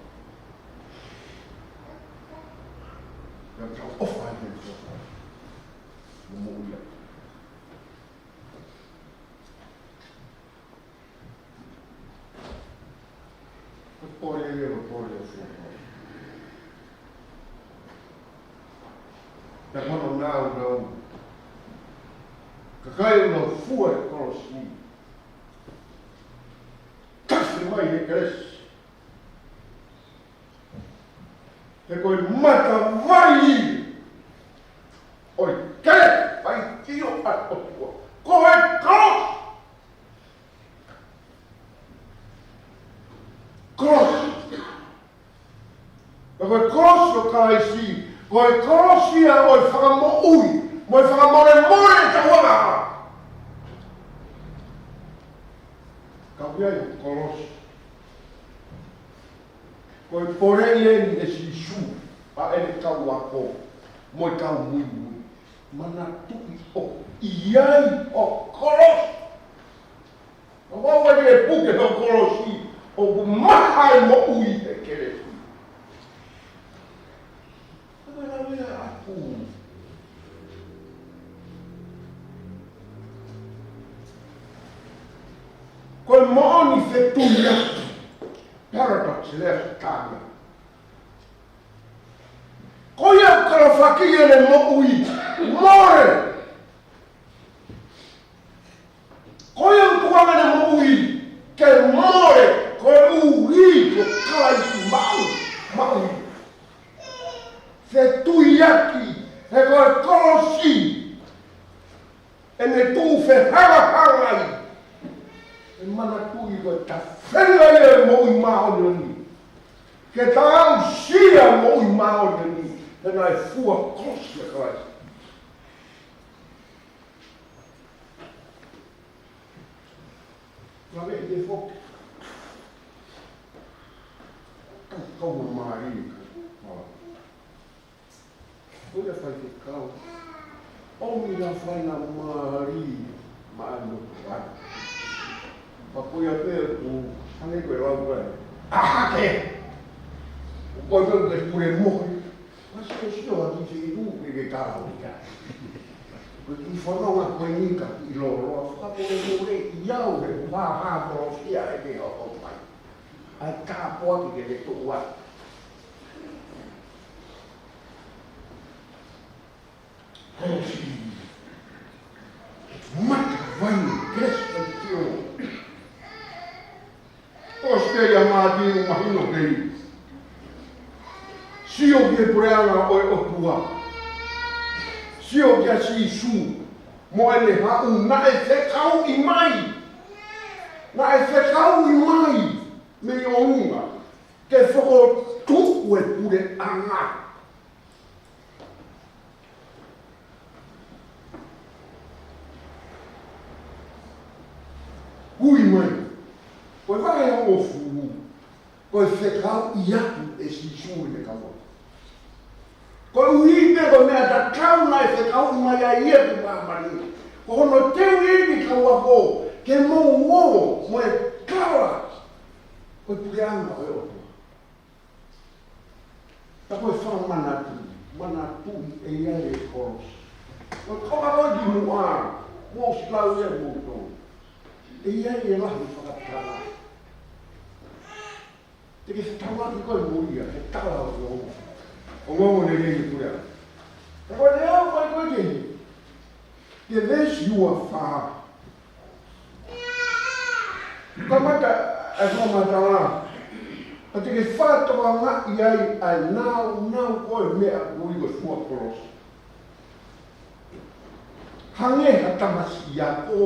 Pea tau ʻofa ai ki he ʻOtua. Mo moʻui ai. Ko e pole ia, ko e pole ʻo e fuakava. Pea ko hono nāunau, kakai ʻoku nau fua e kolosi, tafe mai he kelesi. He ko e matavai ʻo e kelesi faifio ʻa e ʻOtua, ko e kolosi. Kolosi. Ko e kolosi ʻo Kalaisi, ko e kolosi ia ʻo e fakamoʻui mo e fakamolemole ʻetau angahala. Ka ʻoku ʻi ai e kolosi. Ko e poleʻi eni ʻe Sīsū ʻa ʻene kau ako mo e kau muimui. Manatuʻi ʻoku ʻi ai hoʻo kolosi. ʻOku ʻi ai e puke hoʻo kolosi, ʻoku maha e moʻui he kelesi. Ko e moʻoni fetuiaki. Paradox left tana. Ko ia ʻoku kalafaki ʻene moʻui, mole. Ko ia ʻoku tukuange ʻene moʻui ke mole, koeʻuhi ko Kalaisi maʻu, maʻu. Fetuiaki, he ko e kolosi ʻene tuʻu fehangahangai. ʻE manatuʻi ko e tafenga ia e moʻui māʻoniʻoni. Ke tau aʻusia moʻui māʻoniʻoni, he naʻe fua kolosi ʻa Kalaisi. Lave ʻi he foki. Kau, kau ma mālie ka. Ko ia faifekau. ʻOmi na fai na mālie maʻa no kuai. Pea ko ia pē ʻoku hangē ko e lau ko ē. ʻAhake! ʻOku ʻikai ke pule mohe. Masiosio ʻa ki te iku ke ke kau ika. Ko e kiʻi fononga ko eni ka kiʻi lōloa. Fakamolemole ʻi au he ʻoku hāhā tolofia ʻe ke hoko mai. ʻAi kāpua ki ke ke tuʻu atu. Kolosi. Matavai, kelesi faifio. Kolosi ia Mātiu mahino pē. Sio ki he puleʻanga ʻo e ʻOtua. Sio kia Sīsū mo ʻene haʻu naʻe fekauʻi mai. Naʻe fekauʻi mai mei ʻolunga ke fokotuʻu e puleʻanga. Ui mai. Ko e vahe hongofulu. Ko e fekauʻi atu ʻe Sīsū ʻene kau ako. Koeʻuhi pē ko e meʻa tatau naʻe fekauʻi mai ai ia ki māmani. Ko hono teuʻi ʻe he kau ako ke mou ō mo e kala ko e puleʻanga ʻo e ʻOtua. Ka ko e fakamanatu, manatuʻi ʻe ia e kolosi. Ko e kolosi ki muʻa, mou sio lau ia mou tō. ʻE ia e lahi fakatala. Te ke fetaulaki koe mo ia, he tala ʻo e ongo. Ongoongo lelei ʻi he puleʻanga. Ka ko e lea ʻoku ʻai ko ē ki he, ki he veesi ua fā. Kamata ʻa e fakamatala, ka te ke fakatokangaʻi ai ʻa e nāunau ko ē meʻa ʻoku ui ko e fua kolosi. Hangē ha tamasiʻi ako.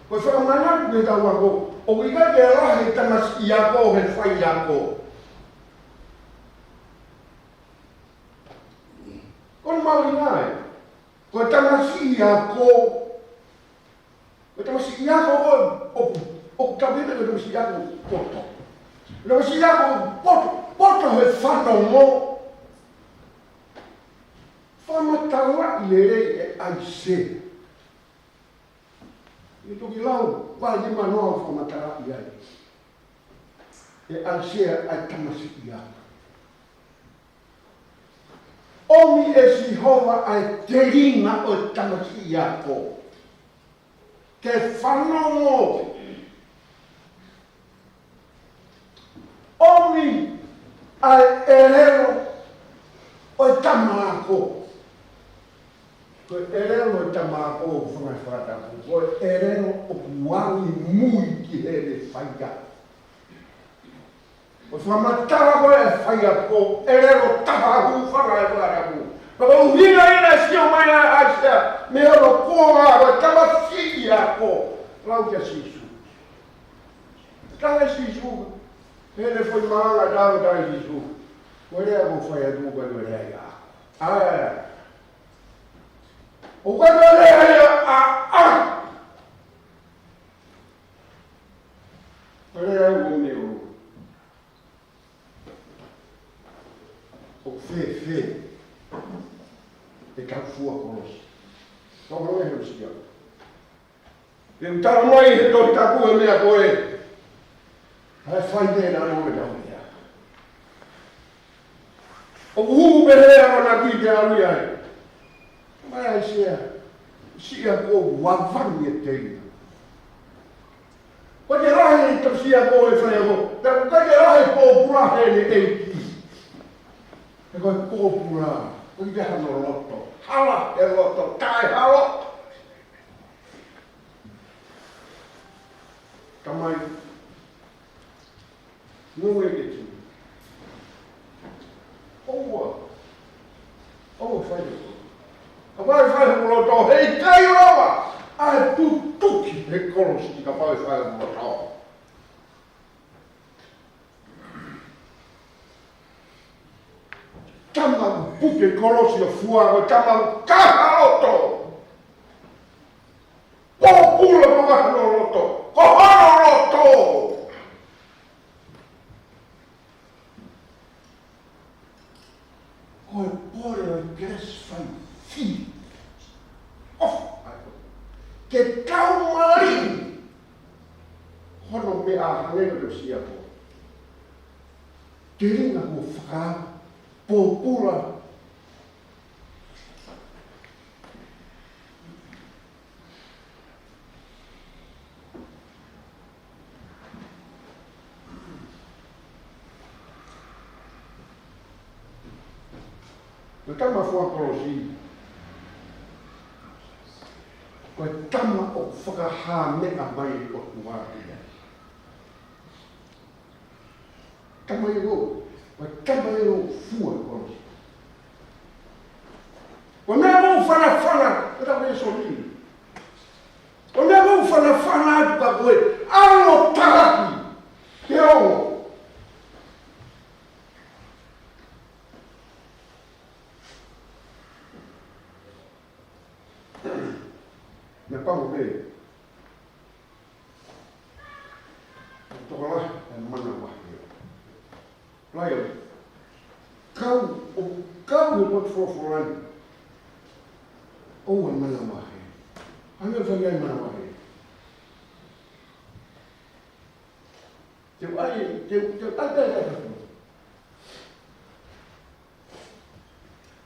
Ko e fakamanatu ki he kau ako, ʻoku ʻikai ke lahi e tamasiʻi ako he faiako. Ko e mahuʻinga ē. Ko e tamasiʻi ako. Ko e tamasiʻi ako ko ē, ʻoku, ʻoku tau pehē ko e tamasiʻi ako poto. Tamasiʻi ako poto, poto he fanongo. Fakamatalaʻi lelei ʻe ʻAisea. ʻI he toki lau, vahe nimanoa ʻoku fakamatalaʻi ai ʻe ʻAisea ʻa e tamasiʻi ako. ʻOmi ʻe Sihova ʻa e telinga ʻo e tamasiʻi ako ke fanongo. ʻOmi ʻa e ʻelelo ʻo e tama ako. Ko e ʻelelo ʻo e tama ako ʻoku fanga fakatapu. Ko e ʻelelo ʻoku angi mui ki heʻene faiako. ʻO fakamatala ko ē ʻa e faiako, ʻelelo taha hūfanga he fakatapu. Pea ko e ʻuhinga ia naʻe sio mai ai ʻa ʻAisea, mei hono kuonga ko e tamasiʻi ako, lau kia Sīsū. Tala ʻe Sīsū, heʻene foʻi malanga, tala ʻe Sīsū. Ko e lea ʻoku fai atu ko e lea ia. ʻA ē. ʻOku ʻikai ko e lea ia, ʻa, ʻa. Ko e lea ia ʻoku meʻa ʻo. ʻOku fēfē ʻetau fua kolosi? Tau hanga he usia. Te u tala mai he Tohi Tapu e meʻa ko ē. ʻA e fai pē naʻa nau ʻe tau meʻa. ʻOku hū pē he amanaki te alu ia ai. Mai ʻAisea, siʻi ako ʻoku vavani e teina. ʻOku ʻikai ke lahi e tamasiʻi ako he faiako, pea ʻoku ʻikai ke lahi e pōpula heʻene ʻeiki. He ko e pōpula, ʻoku ʻikai ke hano loto, hala e loto, taʻehalo. Tamai, ngoue ke tini. ʻOua. ʻOua fai. Kapau ʻe fai hoku loto, heʻikai lava ʻa e tutuki he kolosi kapau ʻe fai hoku loto. Tama ʻoku puke kolosi ʻo fua, ko e tama ʻoku kaha loto. Pōpula ko hono loto, ko hono loto. Ko e pole ʻo e kelesi fai fili. ʻOfa, ke tau mali. Hono meʻa hangē ko e tamasiʻi ako. Telinga mo faka pōpula. Ko e tama fua kolosi, ko e tama ʻoku fakahā meʻa mai ʻOtua ia. Tama ia ko, ko e tama ia ʻoku fua kolosi. Ko e meʻa ʻoku fanafana, ko e tama ia soni. Ko e meʻa ʻoku fanafana atu ka ko e ʻalu ʻo talaki ke ongo. Meʻa pango pē. Tokolahi e manavahē. Laia, kau, ʻo kau he potu folofola ni. ʻOua ʻe manavahē. Hangē fai ai manavahē. Te u ʻai, te u, te u ʻai, ʻai, ʻai, ʻai.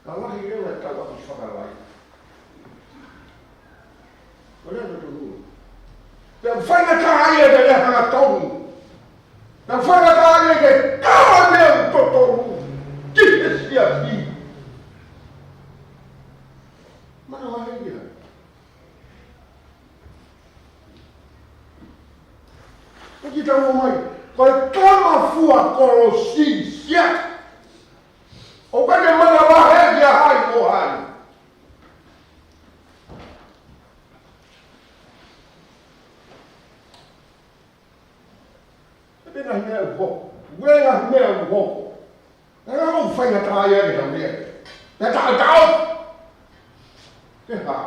Ka lahi leva e tauʻaki fakalai. Ko e lea totonu. Pea faingataʻaʻia e lea hangatonu. Pea faingataʻaʻia e kau meʻa totonu ki he siasi. Manavahē ia. ʻOku tau ō mai, ko e tama fua kolosi, sia. ʻOku ʻikai ke manavahē kia hai mo hai. ʻE pehē ngaahi meʻa ʻoku hoko. ʻE ngaahi meʻa ʻoku hoko. ʻE ngaahi ʻoku faingataʻaʻia ke tau lea. Pea taʻotaʻo. Ke hā?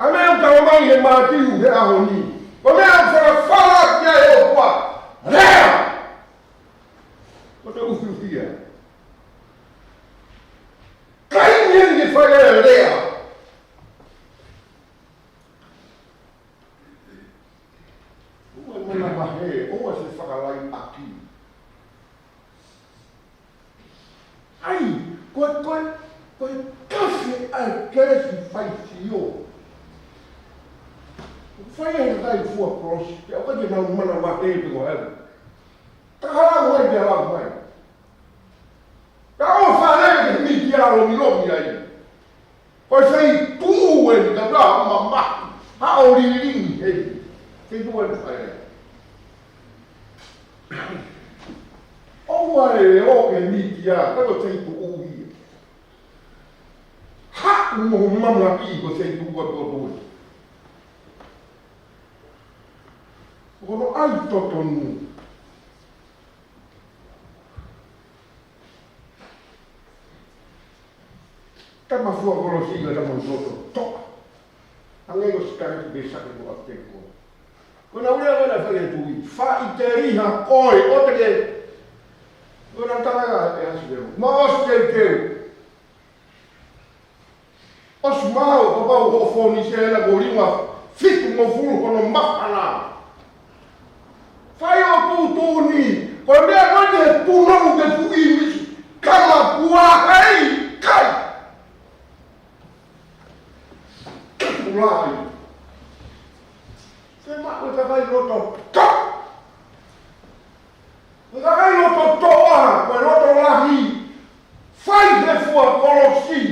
ʻA e meʻa ʻoku tau ō mai he Mātiu he ʻaho ni. Ko e meʻa ʻoku fakafala ki ai e ʻOtua. Lea! Ko e ufiufi ia. Kai ni eni ke fai e lea. ʻOua ʻe manavahē, ʻoua ʻe fakalaiʻaki. ʻAi, ko e, ko e, ko e kafe ʻa e kelesi faisio. Fai e kakai fua kolosi, pea ʻoku ʻikai ke nau manavahē pe ko hai. Ka hala mai, pea hala mai. Ka ʻoua ʻe fai leva ke miti ʻa e lomilomi ai. Ko e feituʻu eni ka ʻoua ʻe mamahi, haʻo lilingi heni. Feituʻu eni fai leva. ʻOua ʻe ō ke miti ʻa, ka ko e feituʻu ia. Haʻu mo mamahi ko e feituʻu ʻa e ʻOtua. Ko hono ʻai totonu. Tama fua kolosi ka tama loto toʻa. Hangē ko Sikaleti Pesake mo ʻApitenego. Ko ʻenau lea ko ē naʻe fai ʻe he tuʻi. Faʻiteliha koe, ʻoua te ke. Ko ʻenau tala ʻe Ahasivelo. Mou ʻosi teuteu. ʻOsi maau, kapau ʻoku fōnise ʻena ko e lima fitungofulu hono māfana. Fai ʻo tuʻutuʻuni, ko e meʻa ko eni he punou ke fuʻu ʻimisi, ka mapuā hei kai. Kapulai. Ke maʻu e kakai loto toʻa. Ko e kakai loto toʻa, ko e loto lahi. Fai he fua kolosi.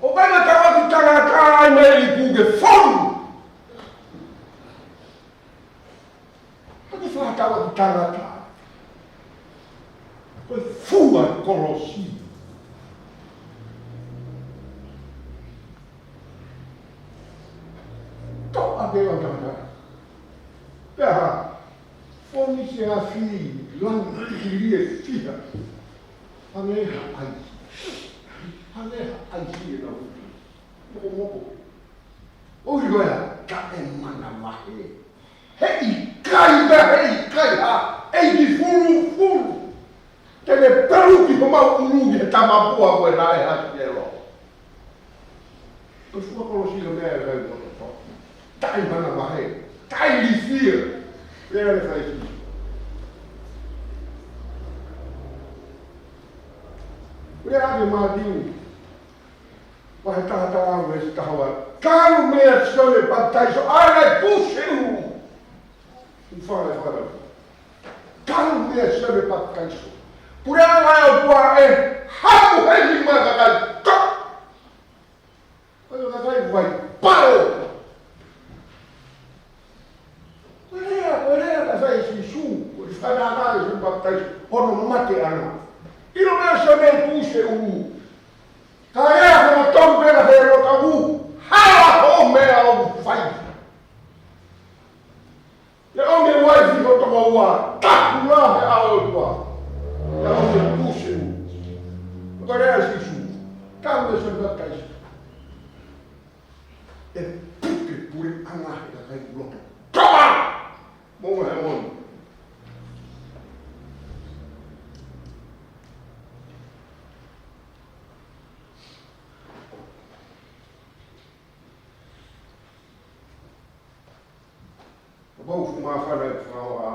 ʻOku ʻikai ke tauʻaki tangata ai mai ʻi ku ke fonu. Ko e fua tauʻaki tangata. Ko e fua kolosi. Toʻa ke ʻo tangata. Pea hā, fōnise afi, langi tikili ʻe fiha. Hangē ha ʻaisi. Hangē ha ʻaisi ʻenau utu. Mokomoko. ʻOku ʻikai ko ia, ka ʻe manavahē. Heʻikai pē, heʻikai ha ʻeiki fulufulu. Te ne peluki homau ʻulu ki he tamapua ko ē naʻe hasi ē lo. Ko e fua kolosi ko e meʻa ʻe kai kotoa. Taʻe manavahē. Taʻe ilifia. Lea ʻa e fai Sīsū. Lea ʻa e Mātiu. Vahe taha taha ua veesi taha ua. Talu meia Sione Papitaiso, ʻa e pusi ʻulu. Fale, fale. Talu meia Sione Papitaiso. Puleʻanga ʻo e ʻOtua ʻe hamu heni mo e kakai toʻa. Ko e kakai vai palo. Ko e lea, ko e lea naʻe fai ʻe Sīsū, ko e fai ʻa Sione Papitaiso, hono mateʻanga. ʻIlo meia Sione pusi ʻulu. Ka ea ko e tau pena he lo ka u, hala ho meʻa ʻoku fai. Te ʻomi e uaifi hoʻo tokoua, taku la he ʻao ʻo e ʻOtua. Te ʻomi e pusi ʻulu. Ko e lea ʻa Sīsū, talu meia Sione Papitaiso. ʻE puke puleʻanga he kakai loto toʻa. Mo e moʻoni. Kapau ʻoku māfana e fakaʻaho.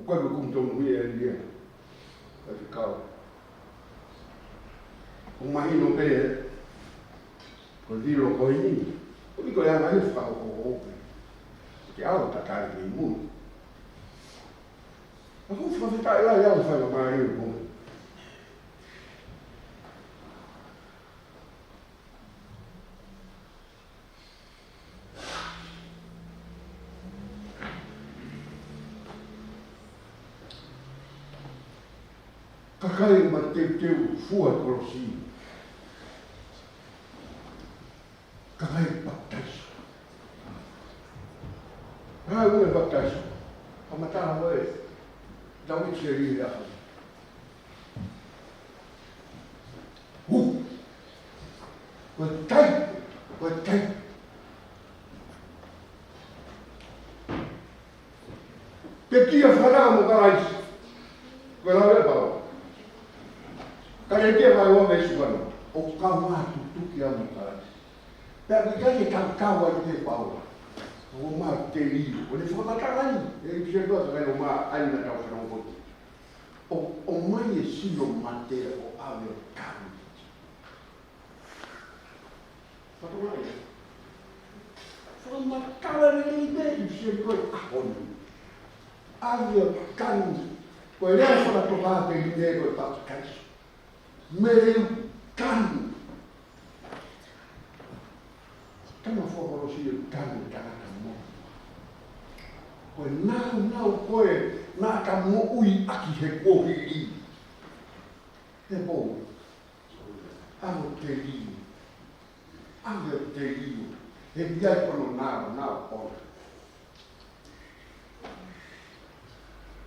Ko e kumi tonu ia e lia. Ka ke kau. ʻOku mahino pē, ko e lilo ko eni. Ko e ko e anga ia fakahokohoko pē. Ke ʻalu ʻo tatali ki mui. ʻOku ou fakafetaʻi lahi au fai ma mai o ko. Kakai mateuteu fua kolosi. Kakai papitaiso. Kakai ue papitaiso. Kamata ue. Dawid Seri ya. Hu. Ko e tai. Ko e tai. Pekia fanau mo Kalaisi. Ko e lau ʻa Paula. Kalētia vahe ua veesi ua noa. ʻOku kaungā tutuki au mo Kalaisi. Pea ʻoku ʻikai ke tautau ai pē Paula. ʻOku mau teli. ʻOku ne fakamatala ai. ʻE ʻipiseli ua ka kai o ma ai na tau fanau kote. ʻO, ʻomai e sino mate ʻo ʻave ʻo tanu. Fakamatala lelei pē ʻipiseli ko e ʻaho ni. ʻAve ʻo tanu. Ko e lea fakatokāteline ko e papitaiso. Mele tanu. Tama fua kolosi ʻo tanu tangata moʻua. Ko e nāunau ko ē naʻa ta moʻui ʻaki he kuohili. He pou. ʻAve ʻo teli. ʻAve ʻo teli. He ʻikai ko hono nāunau ko ē.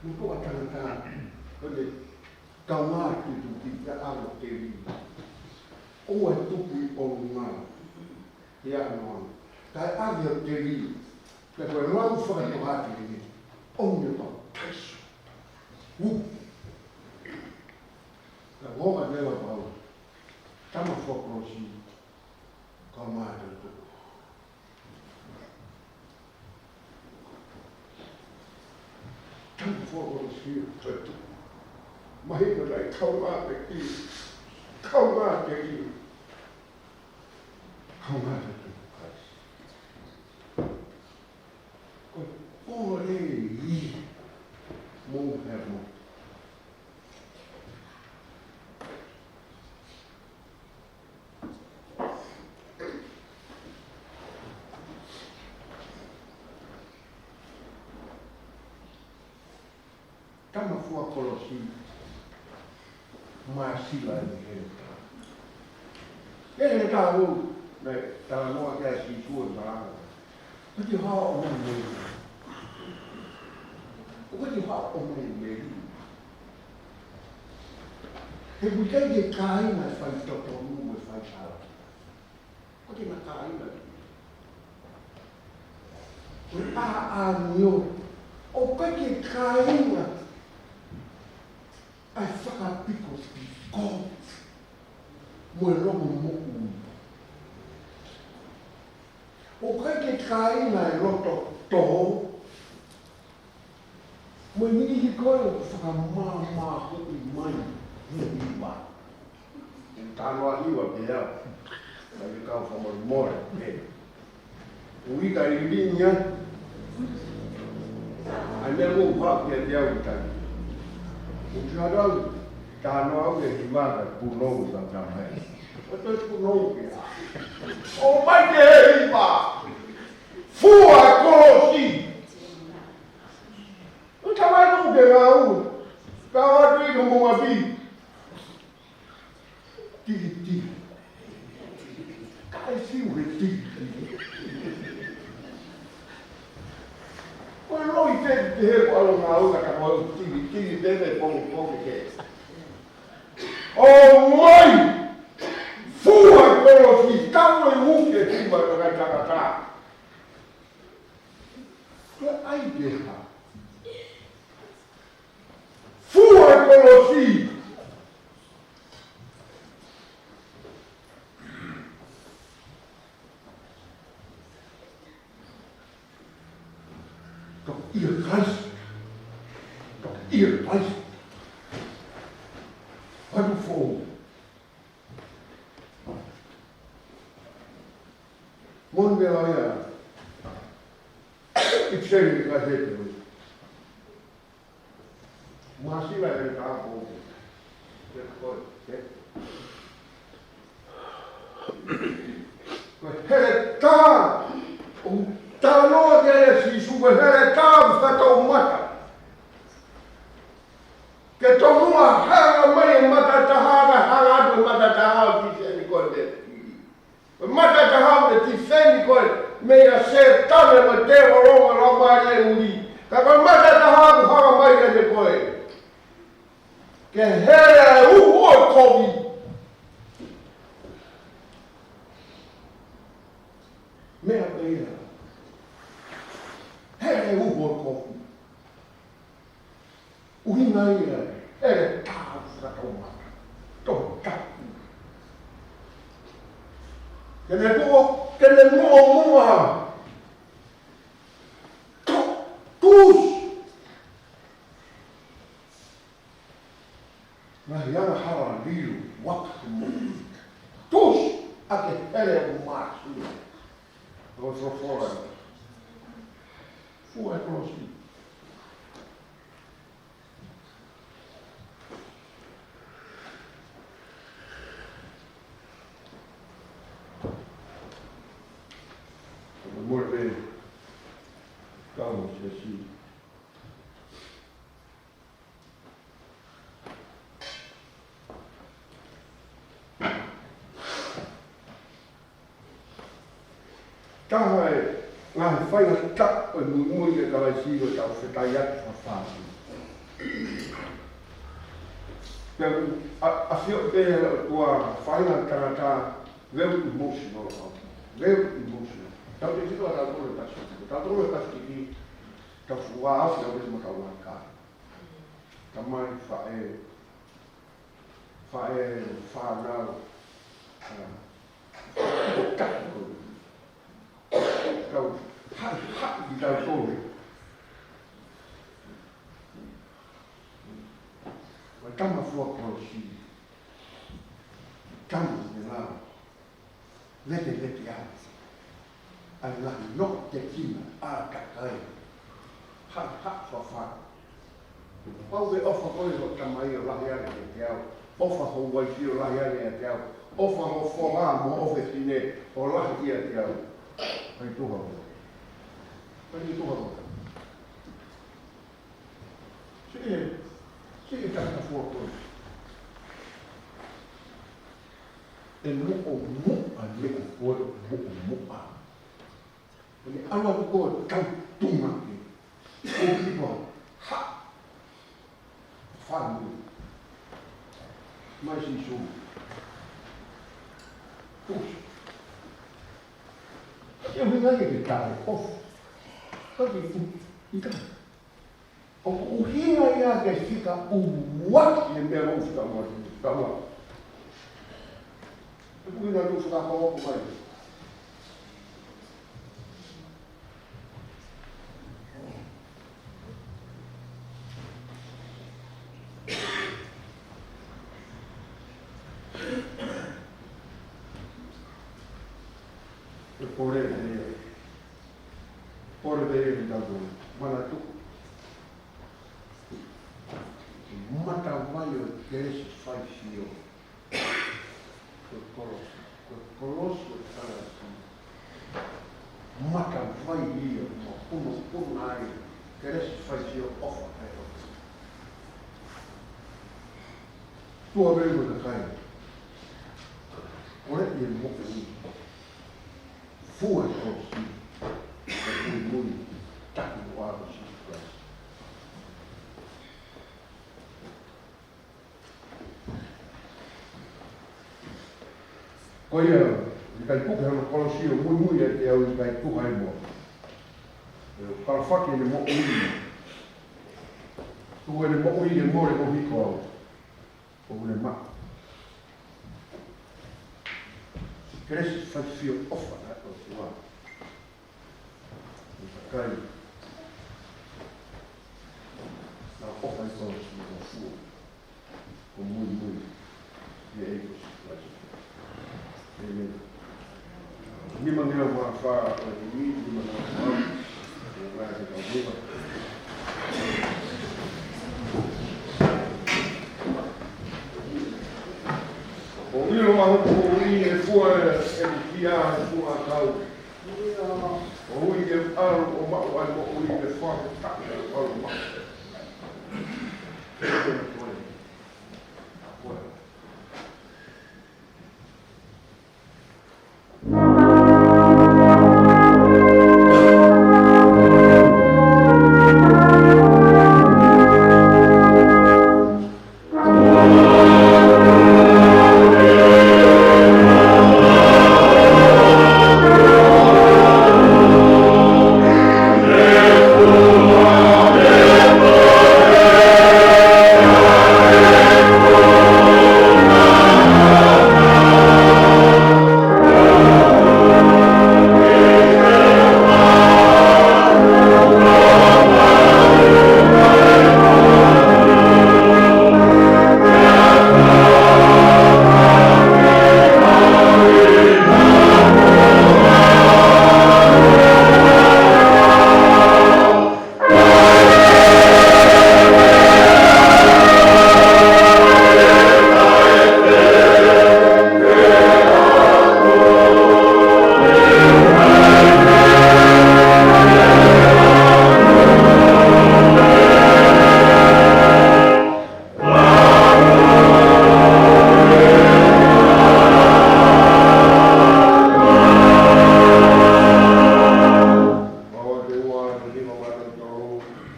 Mo ko e tangata, ko e kaungā tutuki ia ʻave ʻo teli. ʻOua ʻe tuku ʻi ʻolunga. Ia noa. Kae ʻave ʻo teli. Pea ko e lau fakatokāteline. ʻOmi ʻo papitaiso. Hu. Ka ʻoua ʻe lea Paula. Tama fua kolosi. Kaungā tutuki. Tama fua kolosi ʻo tatu. Mahino nai kaungā pē ki. Kaungā pē ki. Kaungā pē ki. Ko e pole i mo he mo. Tama fua kolosi. Māsila ʻi he. ʻI he taʻu, naʻe talanoa ki ai Sīsū ʻi he malanga. Ko e hā ʻoku ʻomai mei. Ko e hā ʻoku ʻomai mei. He ʻoku ʻikai ke kāinga e faitotonu mo e faihala. Ko e na kāinga. Ko e ʻāʻanio. ʻOku ʻikai ke kāinga ʻa e fakapikopiko mo e longomoʻui. ʻOku ʻikai ke kāinga e loto tō. Mo e niʻihi ko ē ʻoku fakamāmāhuʻi mai he hiva. ʻE tano a hiva pē au. Ka me kau fakamolemole pē. ʻOku ʻikai lilingi ai. ʻAi meʻa mo u haʻu kiate au ʻi taimi. ʻOku tano au. Tano au e hiva ka punou ka tamai. ʻO te punou pē. ʻOmai ke hiva. Fua kolosi. ʻO tamai ko ke ngāue. Ka ʻoatu ʻi ka mo mafi. Tili, tili. Ka e fiu he tili, tili. Ko e loi te te he ko alo ngāue ka ta ko tili, tili te te pongo pongo ke. ʻOmai. Fua kolosi tano i uke tima ka kai takata. Ko e ʻai pē hā. Fua kolosi. Ka ʻia Kalaisi. Ka Ai. Ai, ko fou. Mo ne meʻa ia. ʻIpiseli ka he te. Māsila e ka ko. Ke ko, ke. Ko e heletā. ʻO talanoa ki ai ʻa Sīsū, ko e heletā ʻoku fakatoumata. Ke tomuʻa hanga mai e matataha, ka hanga atu e matataha ʻo tifeni koe mei he fili. Ko e matataha ʻoku ne tifeni koe mei a Sētane mo e tēvolo mo e laumālie ʻuli. Ka ko e matataha ʻoku hanga mai kiate koe. Ke hele ʻa e uho ʻo e kovi. Meʻa pē ia. Hele ʻa e uho ʻo e kovi. ʻUhinga ia, heletā ʻoku fakatoumata. Tohi tapu. Ke ne tuʻu, ke ne muʻomuʻa. To, tus. Ngaahi angahala lilo, vaka mo. Tus, ʻa e hele ʻo māsila. ʻO sofola. Fua e kolosi. Mole pē. Kau mo Sēsū. Taha e ngaahi faingataʻa ʻo e muimui ʻia Kalaisi ʻoku tau fetaulaki fafā. Pea ʻoku ʻafioʻi pē ʻe he ʻOtua faʻahinga tangata very emotional. Very emotional. Tau te tiko a tau kole Pasifiki. Tau kole Pasifiki. Tau fua afi au mo tau ngaka. Tamai, faʻē, faʻē, fānau, ʻa, tau, tau, haʻi, haʻi, tau tole. Ko e tama fua kolosi. Tama ne lau. Vete, vete ʻa e ngaahi loʻo te kina ʻa takai. Haʻi, haʻi fafā. Pau ke ʻofa koe hoʻo tamai ʻo lahi ange kiate au. ʻOfa ho uaifi ʻo lahi ange kiate au. ʻOfa ho foha mo ho fefine ʻo lahi kiate au. Kai tuha koe. Kai tuha koe. Siʻi, siʻi tangata fua koe. ʻE muʻomuʻa ne ko koe, muʻomuʻa. ʻE ne ala ko koe tau tunga ke. Ko kipa ha. Fānau. Mai Sīsū. Push. ʻE ʻuhinga ia ke tau. Off. Ka ke ʻuhinga. ʻOku ʻuhinga ia ke fika ua e meʻa ʻoku fika ua, fika ua. ʻOku ʻuhinga ʻoku fika ua mai. ʻE pole ʻe ia. Pole ʻe ia ki tau. Manatu. Matavai ʻo e kelesi faifio. Ko e kolosi, ko e kolosi ʻo e Kalaisi. Matavai ia, mapunopuna ai, kelesi faifio ʻofa ʻa e ʻOtua. Tuʻa vei mo e kakai. Kole ia mo e Fua e kolosi, ko e muimui takimuʻa ʻo Sīsū Kalaisi. Ko ia, ʻikai puke hono kolosi ʻo muimui ʻiate au, ʻikai tuha ai mo au. ʻE kalafaki ʻene moʻui. Tuku ʻene moʻui ke mole koeʻuhi ko au. ʻOku ne maʻu e kelesi faifio ʻofa ʻa e ʻOtua. Kakai. Naʻa ʻofa ʻi tō ko e muimui ʻi he ʻEiki ko Sīsū Kalaisi. ʻĒmeni. Nima ngeau mā fā ʻo e ivi, nima ngeau mā fā. ʻO ngāue ke tau viva. ʻOku ʻilo maʻa hoku moʻui e fua ʻe ʻeku kia he fua ʻakau. ʻOku ui ke ʻalu ʻo maʻu ai moʻui ke fakataʻu ʻalu maʻu.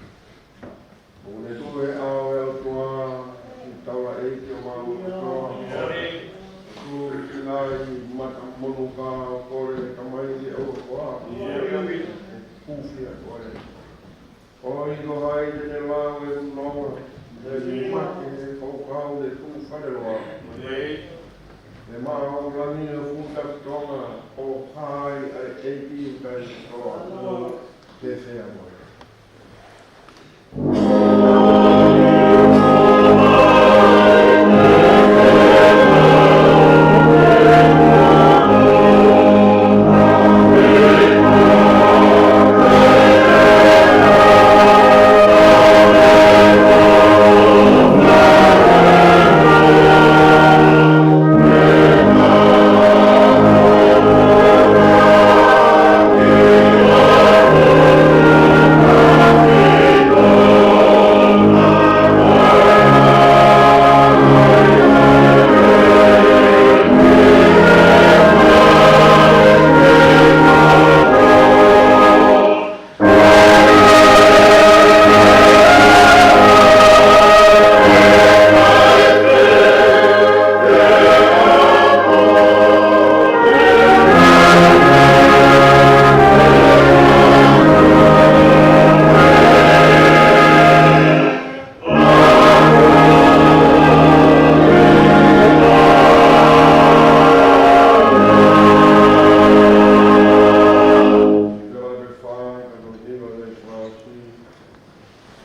ʻOku ne tuʻu he ʻao ʻo e ʻOtua, siʻi taulaʻeiki ʻo māmani kotoa. Tuʻu ki ai mata monū ka ʻo kole ki he Tamai ʻi he ʻOtua. ʻE kūfia koe. ʻOi, ko hai te ne lau ʻeku nonga, ʻi he mate he fakakaukau ne tuʻu faleloa. ʻE maʻu langi ʻo e fuʻu taki Tonga, ʻo hai ʻa e ʻEiki ʻoku taʻetoa. Ke fea moe.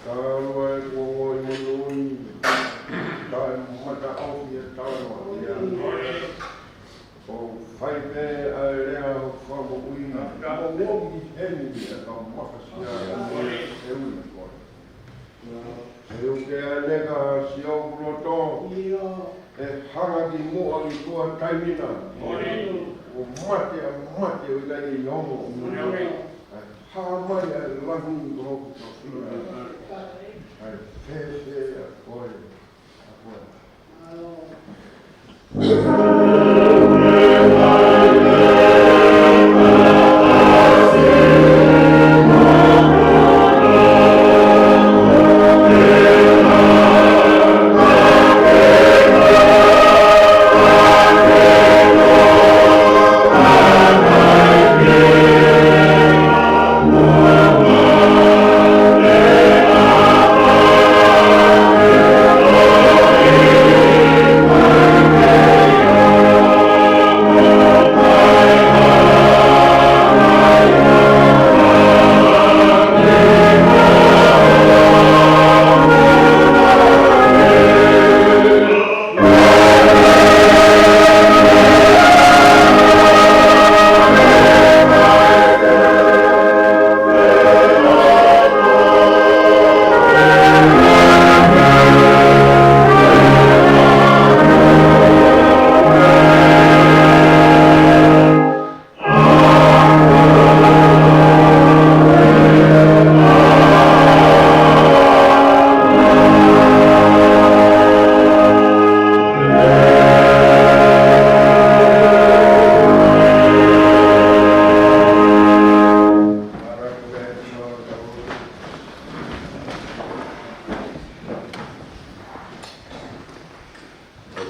Ka ʻoku ʻi ai ʻeku ongoʻi monūʻia, kae mataʻofi e talanoa ia. ʻOku fai pē ʻa e lea ʻo e fakamoʻui, ka ʻoku ʻi heni ʻa e kau mafasia, ʻe ui koe. ʻE uke ʻa e leka siʻoku loto, ʻe hanga ki muʻa ki tuʻa taimi na. ʻO mate ʻa mate ʻoku ʻikai ke ongo. ʻE hā mai ʻa e langi ʻi hoku tofiʻa. ʻE fēfē ʻa koe, ʻa koe?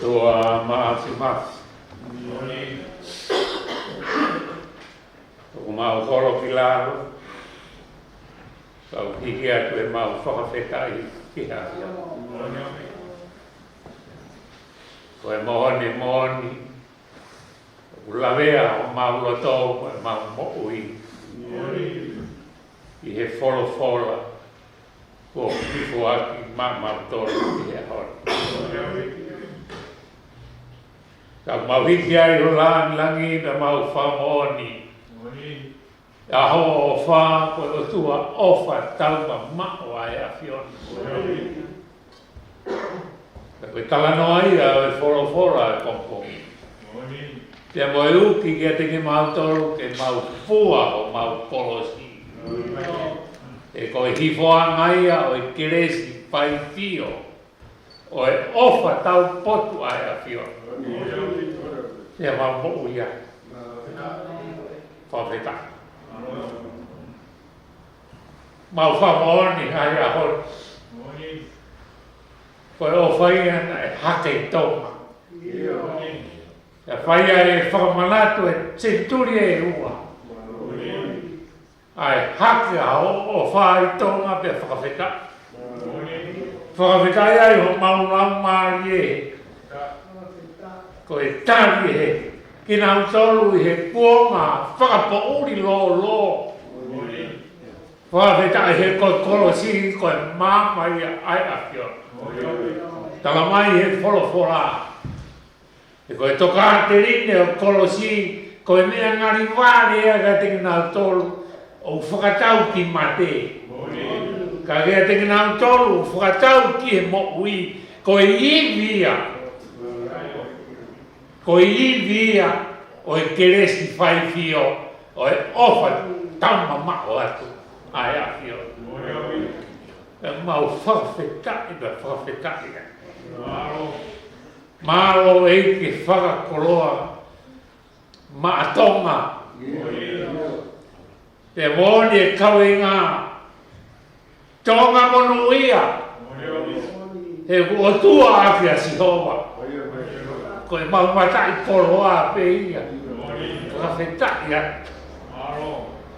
ʻOtua Māfimafi, ʻoku mau holo ki lalo, kau hiki atu ʻemau fakafetaʻi ki he ʻAfiona. Ko e moʻoni moʻoni, ʻoku lavea homau loto mo ʻemau moʻui ʻi he folofola kuo foaki maʻamautolu ʻi he ʻaho ni. Ka mau hiki ai ho langilangi pea mau fakamoʻoni ʻa hoʻo ʻofa, ko e ʻOtua ʻofa taumamaʻo ʻa e ʻAfiona. Pea ko e talanoa ia ʻo e folofola ʻo e pongipongi, pea mo e uki kiate kimautolu ke mau fua homau kolosi. He ko e hifoʻanga ia ʻo e kelesi faifio ʻo e ʻofa taupotu ʻa e ʻAfiona. Pea mau moʻui ai. Fakafetaʻi. Mau fakamoʻoni ʻi he ʻaho ni, ko e ʻofa ia naʻe hake ʻi Tonga. Pea fai ai e fakamanatu ʻe he senituli ʻe ua ʻa e hake ʻa hoʻo ʻofa ʻi Tonga, pea fakafetaʻi. Fakafetaʻi ai homau laumālie. Ko e tali ʻe he kinautolu ʻi he kuonga fakapoʻuli lōlō. Fakafetaʻi he ko e kolosi ko e maama ia ʻa e ʻAfiona. Tala mai he folofola, he ko e tokāteline ʻo e kolosi, ko e meʻa ngali vale ia kiate kinautolu ʻoku fakatau ki mate. Ka kiate kinautolu ʻoku fakatau ki he moʻui, ko e ivi ia. Ko e ivi ia ʻo e kelesi faifio ʻo e ʻofa taumamaʻo atu ʻa e ʻAfiona. Pea mau fakafetaʻi, pea fakafetaʻi ai. Mālō ʻEiki fakakoloa maʻa Tonga. Pea moʻoni e kaveinga Tonga monūʻia, he ʻoku ʻOtua ʻaki ʻa Sihova. Ko ʻemau mataʻikoloa pē ia. Fakafetaʻi ai.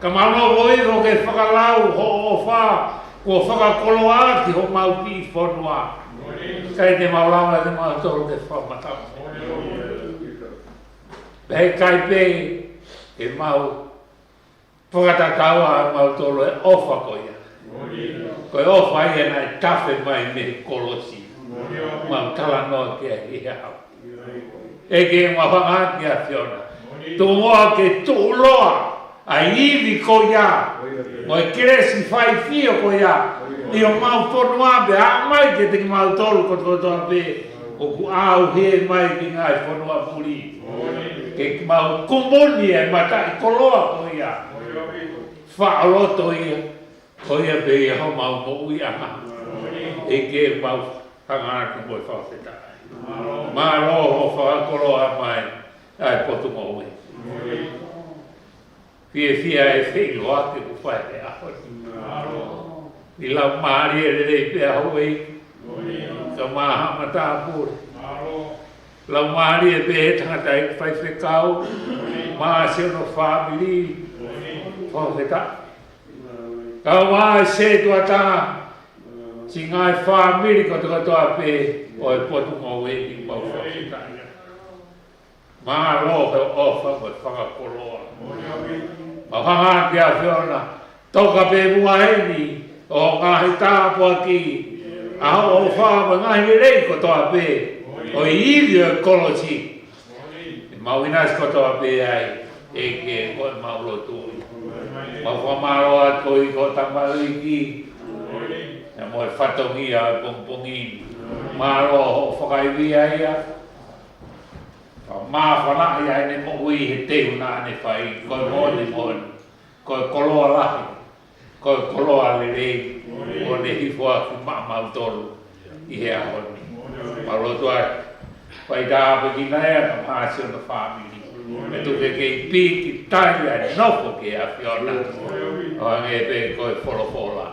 Ka mau nofo ʻo ke fakalau hoʻo ʻofa kuo fakakoloa ʻaki homau kiʻi fonua. ʻIkai te mau lava ʻe kimautolu ke fakamatala. Pea ʻikai pē ke mau fakatatau ʻa mautolu e ʻofa ko ia. Ko e ʻofa ia naʻe tafe mai mei he kolosi. Mau talanoa ki ai ʻi he ʻaho. ʻEiki, mau hanga ki he ʻAfiona. Tuku muʻa ke tuʻuloa ʻa e ivi ko ia, mo e kelesi faifio ko ia ʻi homau fonua, pea aʻu mai kiate kimautolu kotokotoa pē ʻoku ʻauhē mai ki he ngaahi fonua muli. Ke mau kumuni e mataʻikoloa ko ia. Faʻa loto ia, ko ia pē ia homau moʻuiʻanga. ʻEiki, mau hanga atu mo e fakafetaʻi. Mālō hoʻo fakakoloa mai ʻa e Potungāue. Fiefia e feʻiloaki kuo fai he ʻaho ni. ʻI he laumālie lelei pē ʻa houʻeiki, kae ʻumaʻā haʻa matāpule. Laumālie pē he tangataʻeiki faifekau, mo siʻono fāmili, fakafetaʻi. Kae ʻumaʻā e sētuata, siʻi ngaahi fāmili kotokotoa pē ʻo e Potungāue ni, mau fakafetaʻi. Mālō he ʻofa mo e fakakoloa. Mau hanga ki he ʻAfiona, toka pē muʻa eni ʻo ngaahi tāpuaki, ʻa hoʻo ʻofa mo e ngaahi lelei kotoa pē ʻo e ivi ʻo e kolosi. Mau ʻinasi kotoa pē ai, ʻEiki, ko ʻemau lotu. Mau fakamālō atu ki hoʻo tamaioʻeiki, pea mo e fatongia ʻo e pongipongi ni. Mālō hoʻo fakaivia ia. Pea māfana ʻi heʻene moʻui he teu naʻa ne fai, ko e moʻoni moʻoni, ko e koloa lahi, ko e koloa lelei, ʻo ne hifo atu maʻamautolu ʻi he ʻaho ni. Mau lotu ai, fai tāpuekina ia kae ʻumaʻā siʻono fāmili. Pea tuku ke kei pīkitai ʻa e nofo ki he ʻAfiona. ʻO hangē pē ko e folofola.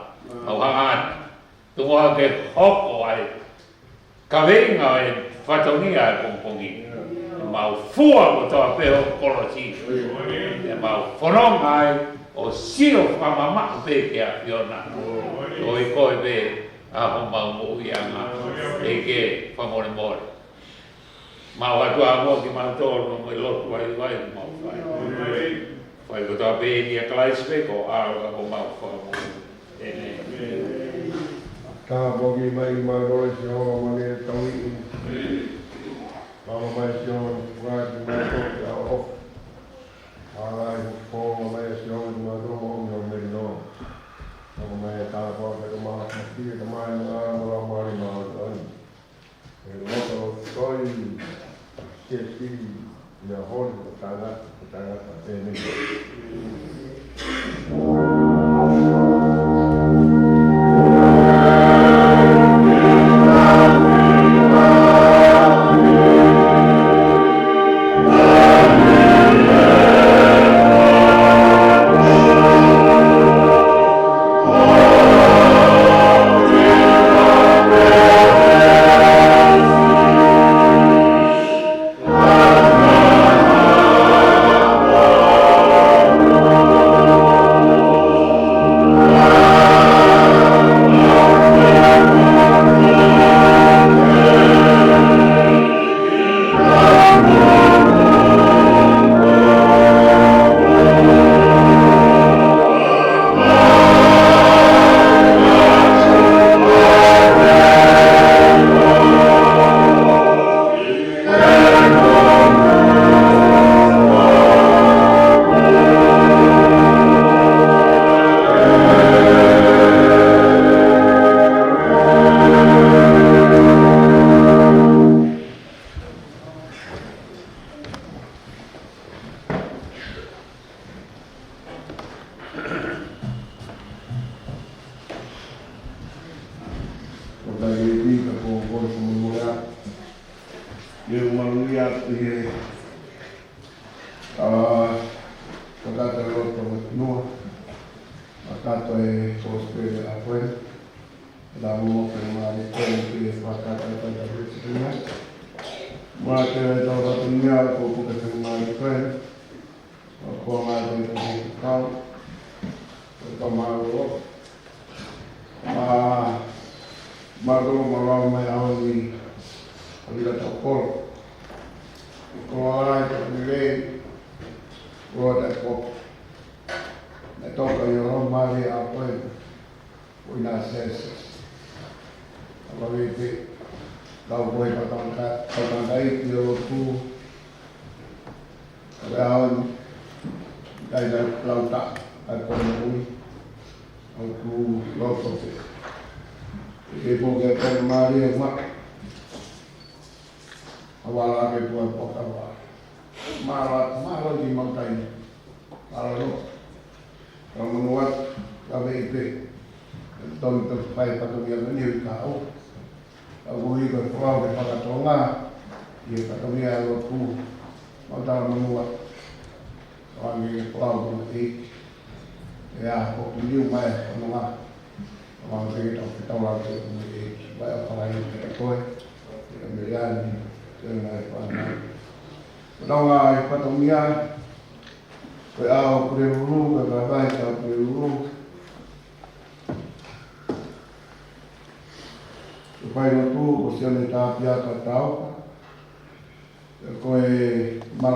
Mau hanga atu, tuku ke hoko ai kaveinga ʻo e fatongia ʻo e pongipongi. ʻEmau fua kotoa pē ho kolosi. ʻEmau fononga ai ʻo sio fakamamaʻu pē ki he ʻAfiona. ʻOi koe pē ʻa homau moʻuiʻanga. ʻEiki, fakamolemole. Mau ʻatu ā muʻa kimautolu mo e lotu vaivai ʻoku mau fai. Fai kotoa pē ni ʻia Kalaisi pē ko e ʻAlo ka ko homau Fakamoʻui. ʻĒmeni. Tāpuaki mai kimautolu ʻe Sihova mo ʻene tauhi. Maama mai ʻe Sihova ʻene fua kimautolu ki he ʻaoʻofa. Ala ʻi he fua mai ʻe Sihova kimautolu mo ʻene ʻomi ʻo melino. Maama mai ʻa e tāpuaki ʻa e Tamai, ʻa e Tamai mo e ʻAlo mo e Laumālie Māʻoniʻoni. ʻE loto toi siasi ia holi ʻo tangata, ʻo tangata pēmeni. Ko e taimi ni ka ko e kole fakamolemole atu. ʻOku ou maluʻi atu ʻi he, ʻa, fakataha loto mo e fonua. Fakataha e kosipeli ʻa Koe. Lau mo ke mali ko e fakataha ko e tapu ʻi he fonua. Mā ke le tau fatongia ko puke ke mali ko e. ʻO ko ngā te te kau, ʻo tau mālō. Mā, mālō, mālō mai ʻaho ni, ʻa vila tau kolo. ʻO ko ai ka lelei, ʻo te koko. Ne toka ʻi ʻolomālie ʻa Koe. ʻO ʻi he sese. ʻA vave pē, kau ko e fakatanga, fakatanga ʻi he lotu. ʻA vave ʻaho ni, kai na lauta, kai ko e moʻui. ʻOku loto pē. Ke pō ke kai mālie ma. ʻA vave pē pua pō ka vave. Mālō, mālō ki mau taimi. Mālō. Ka manu atu, ka vei pē. Tau i tau fai fatongia mani ui ka au. Ka ui ka folau ke fakatonga. ʻI he fatongia lotu. Mau tala manu atu. Ka ange ke folau ka mate. ʻE ʻa ko kuniu mai fatonga. Ka mau te ke tau fetau lau ke mate. Vai ʻa fakahi ke koe. Ke meleani. Ke ngai fana. Fatonga ʻi fatongia. Ko e ʻaho Pulelulu, ko e vaivai ki he ʻaho Pulelulu. Ko e fai lotu, ko Sione Tapiaka Tauka. Ko e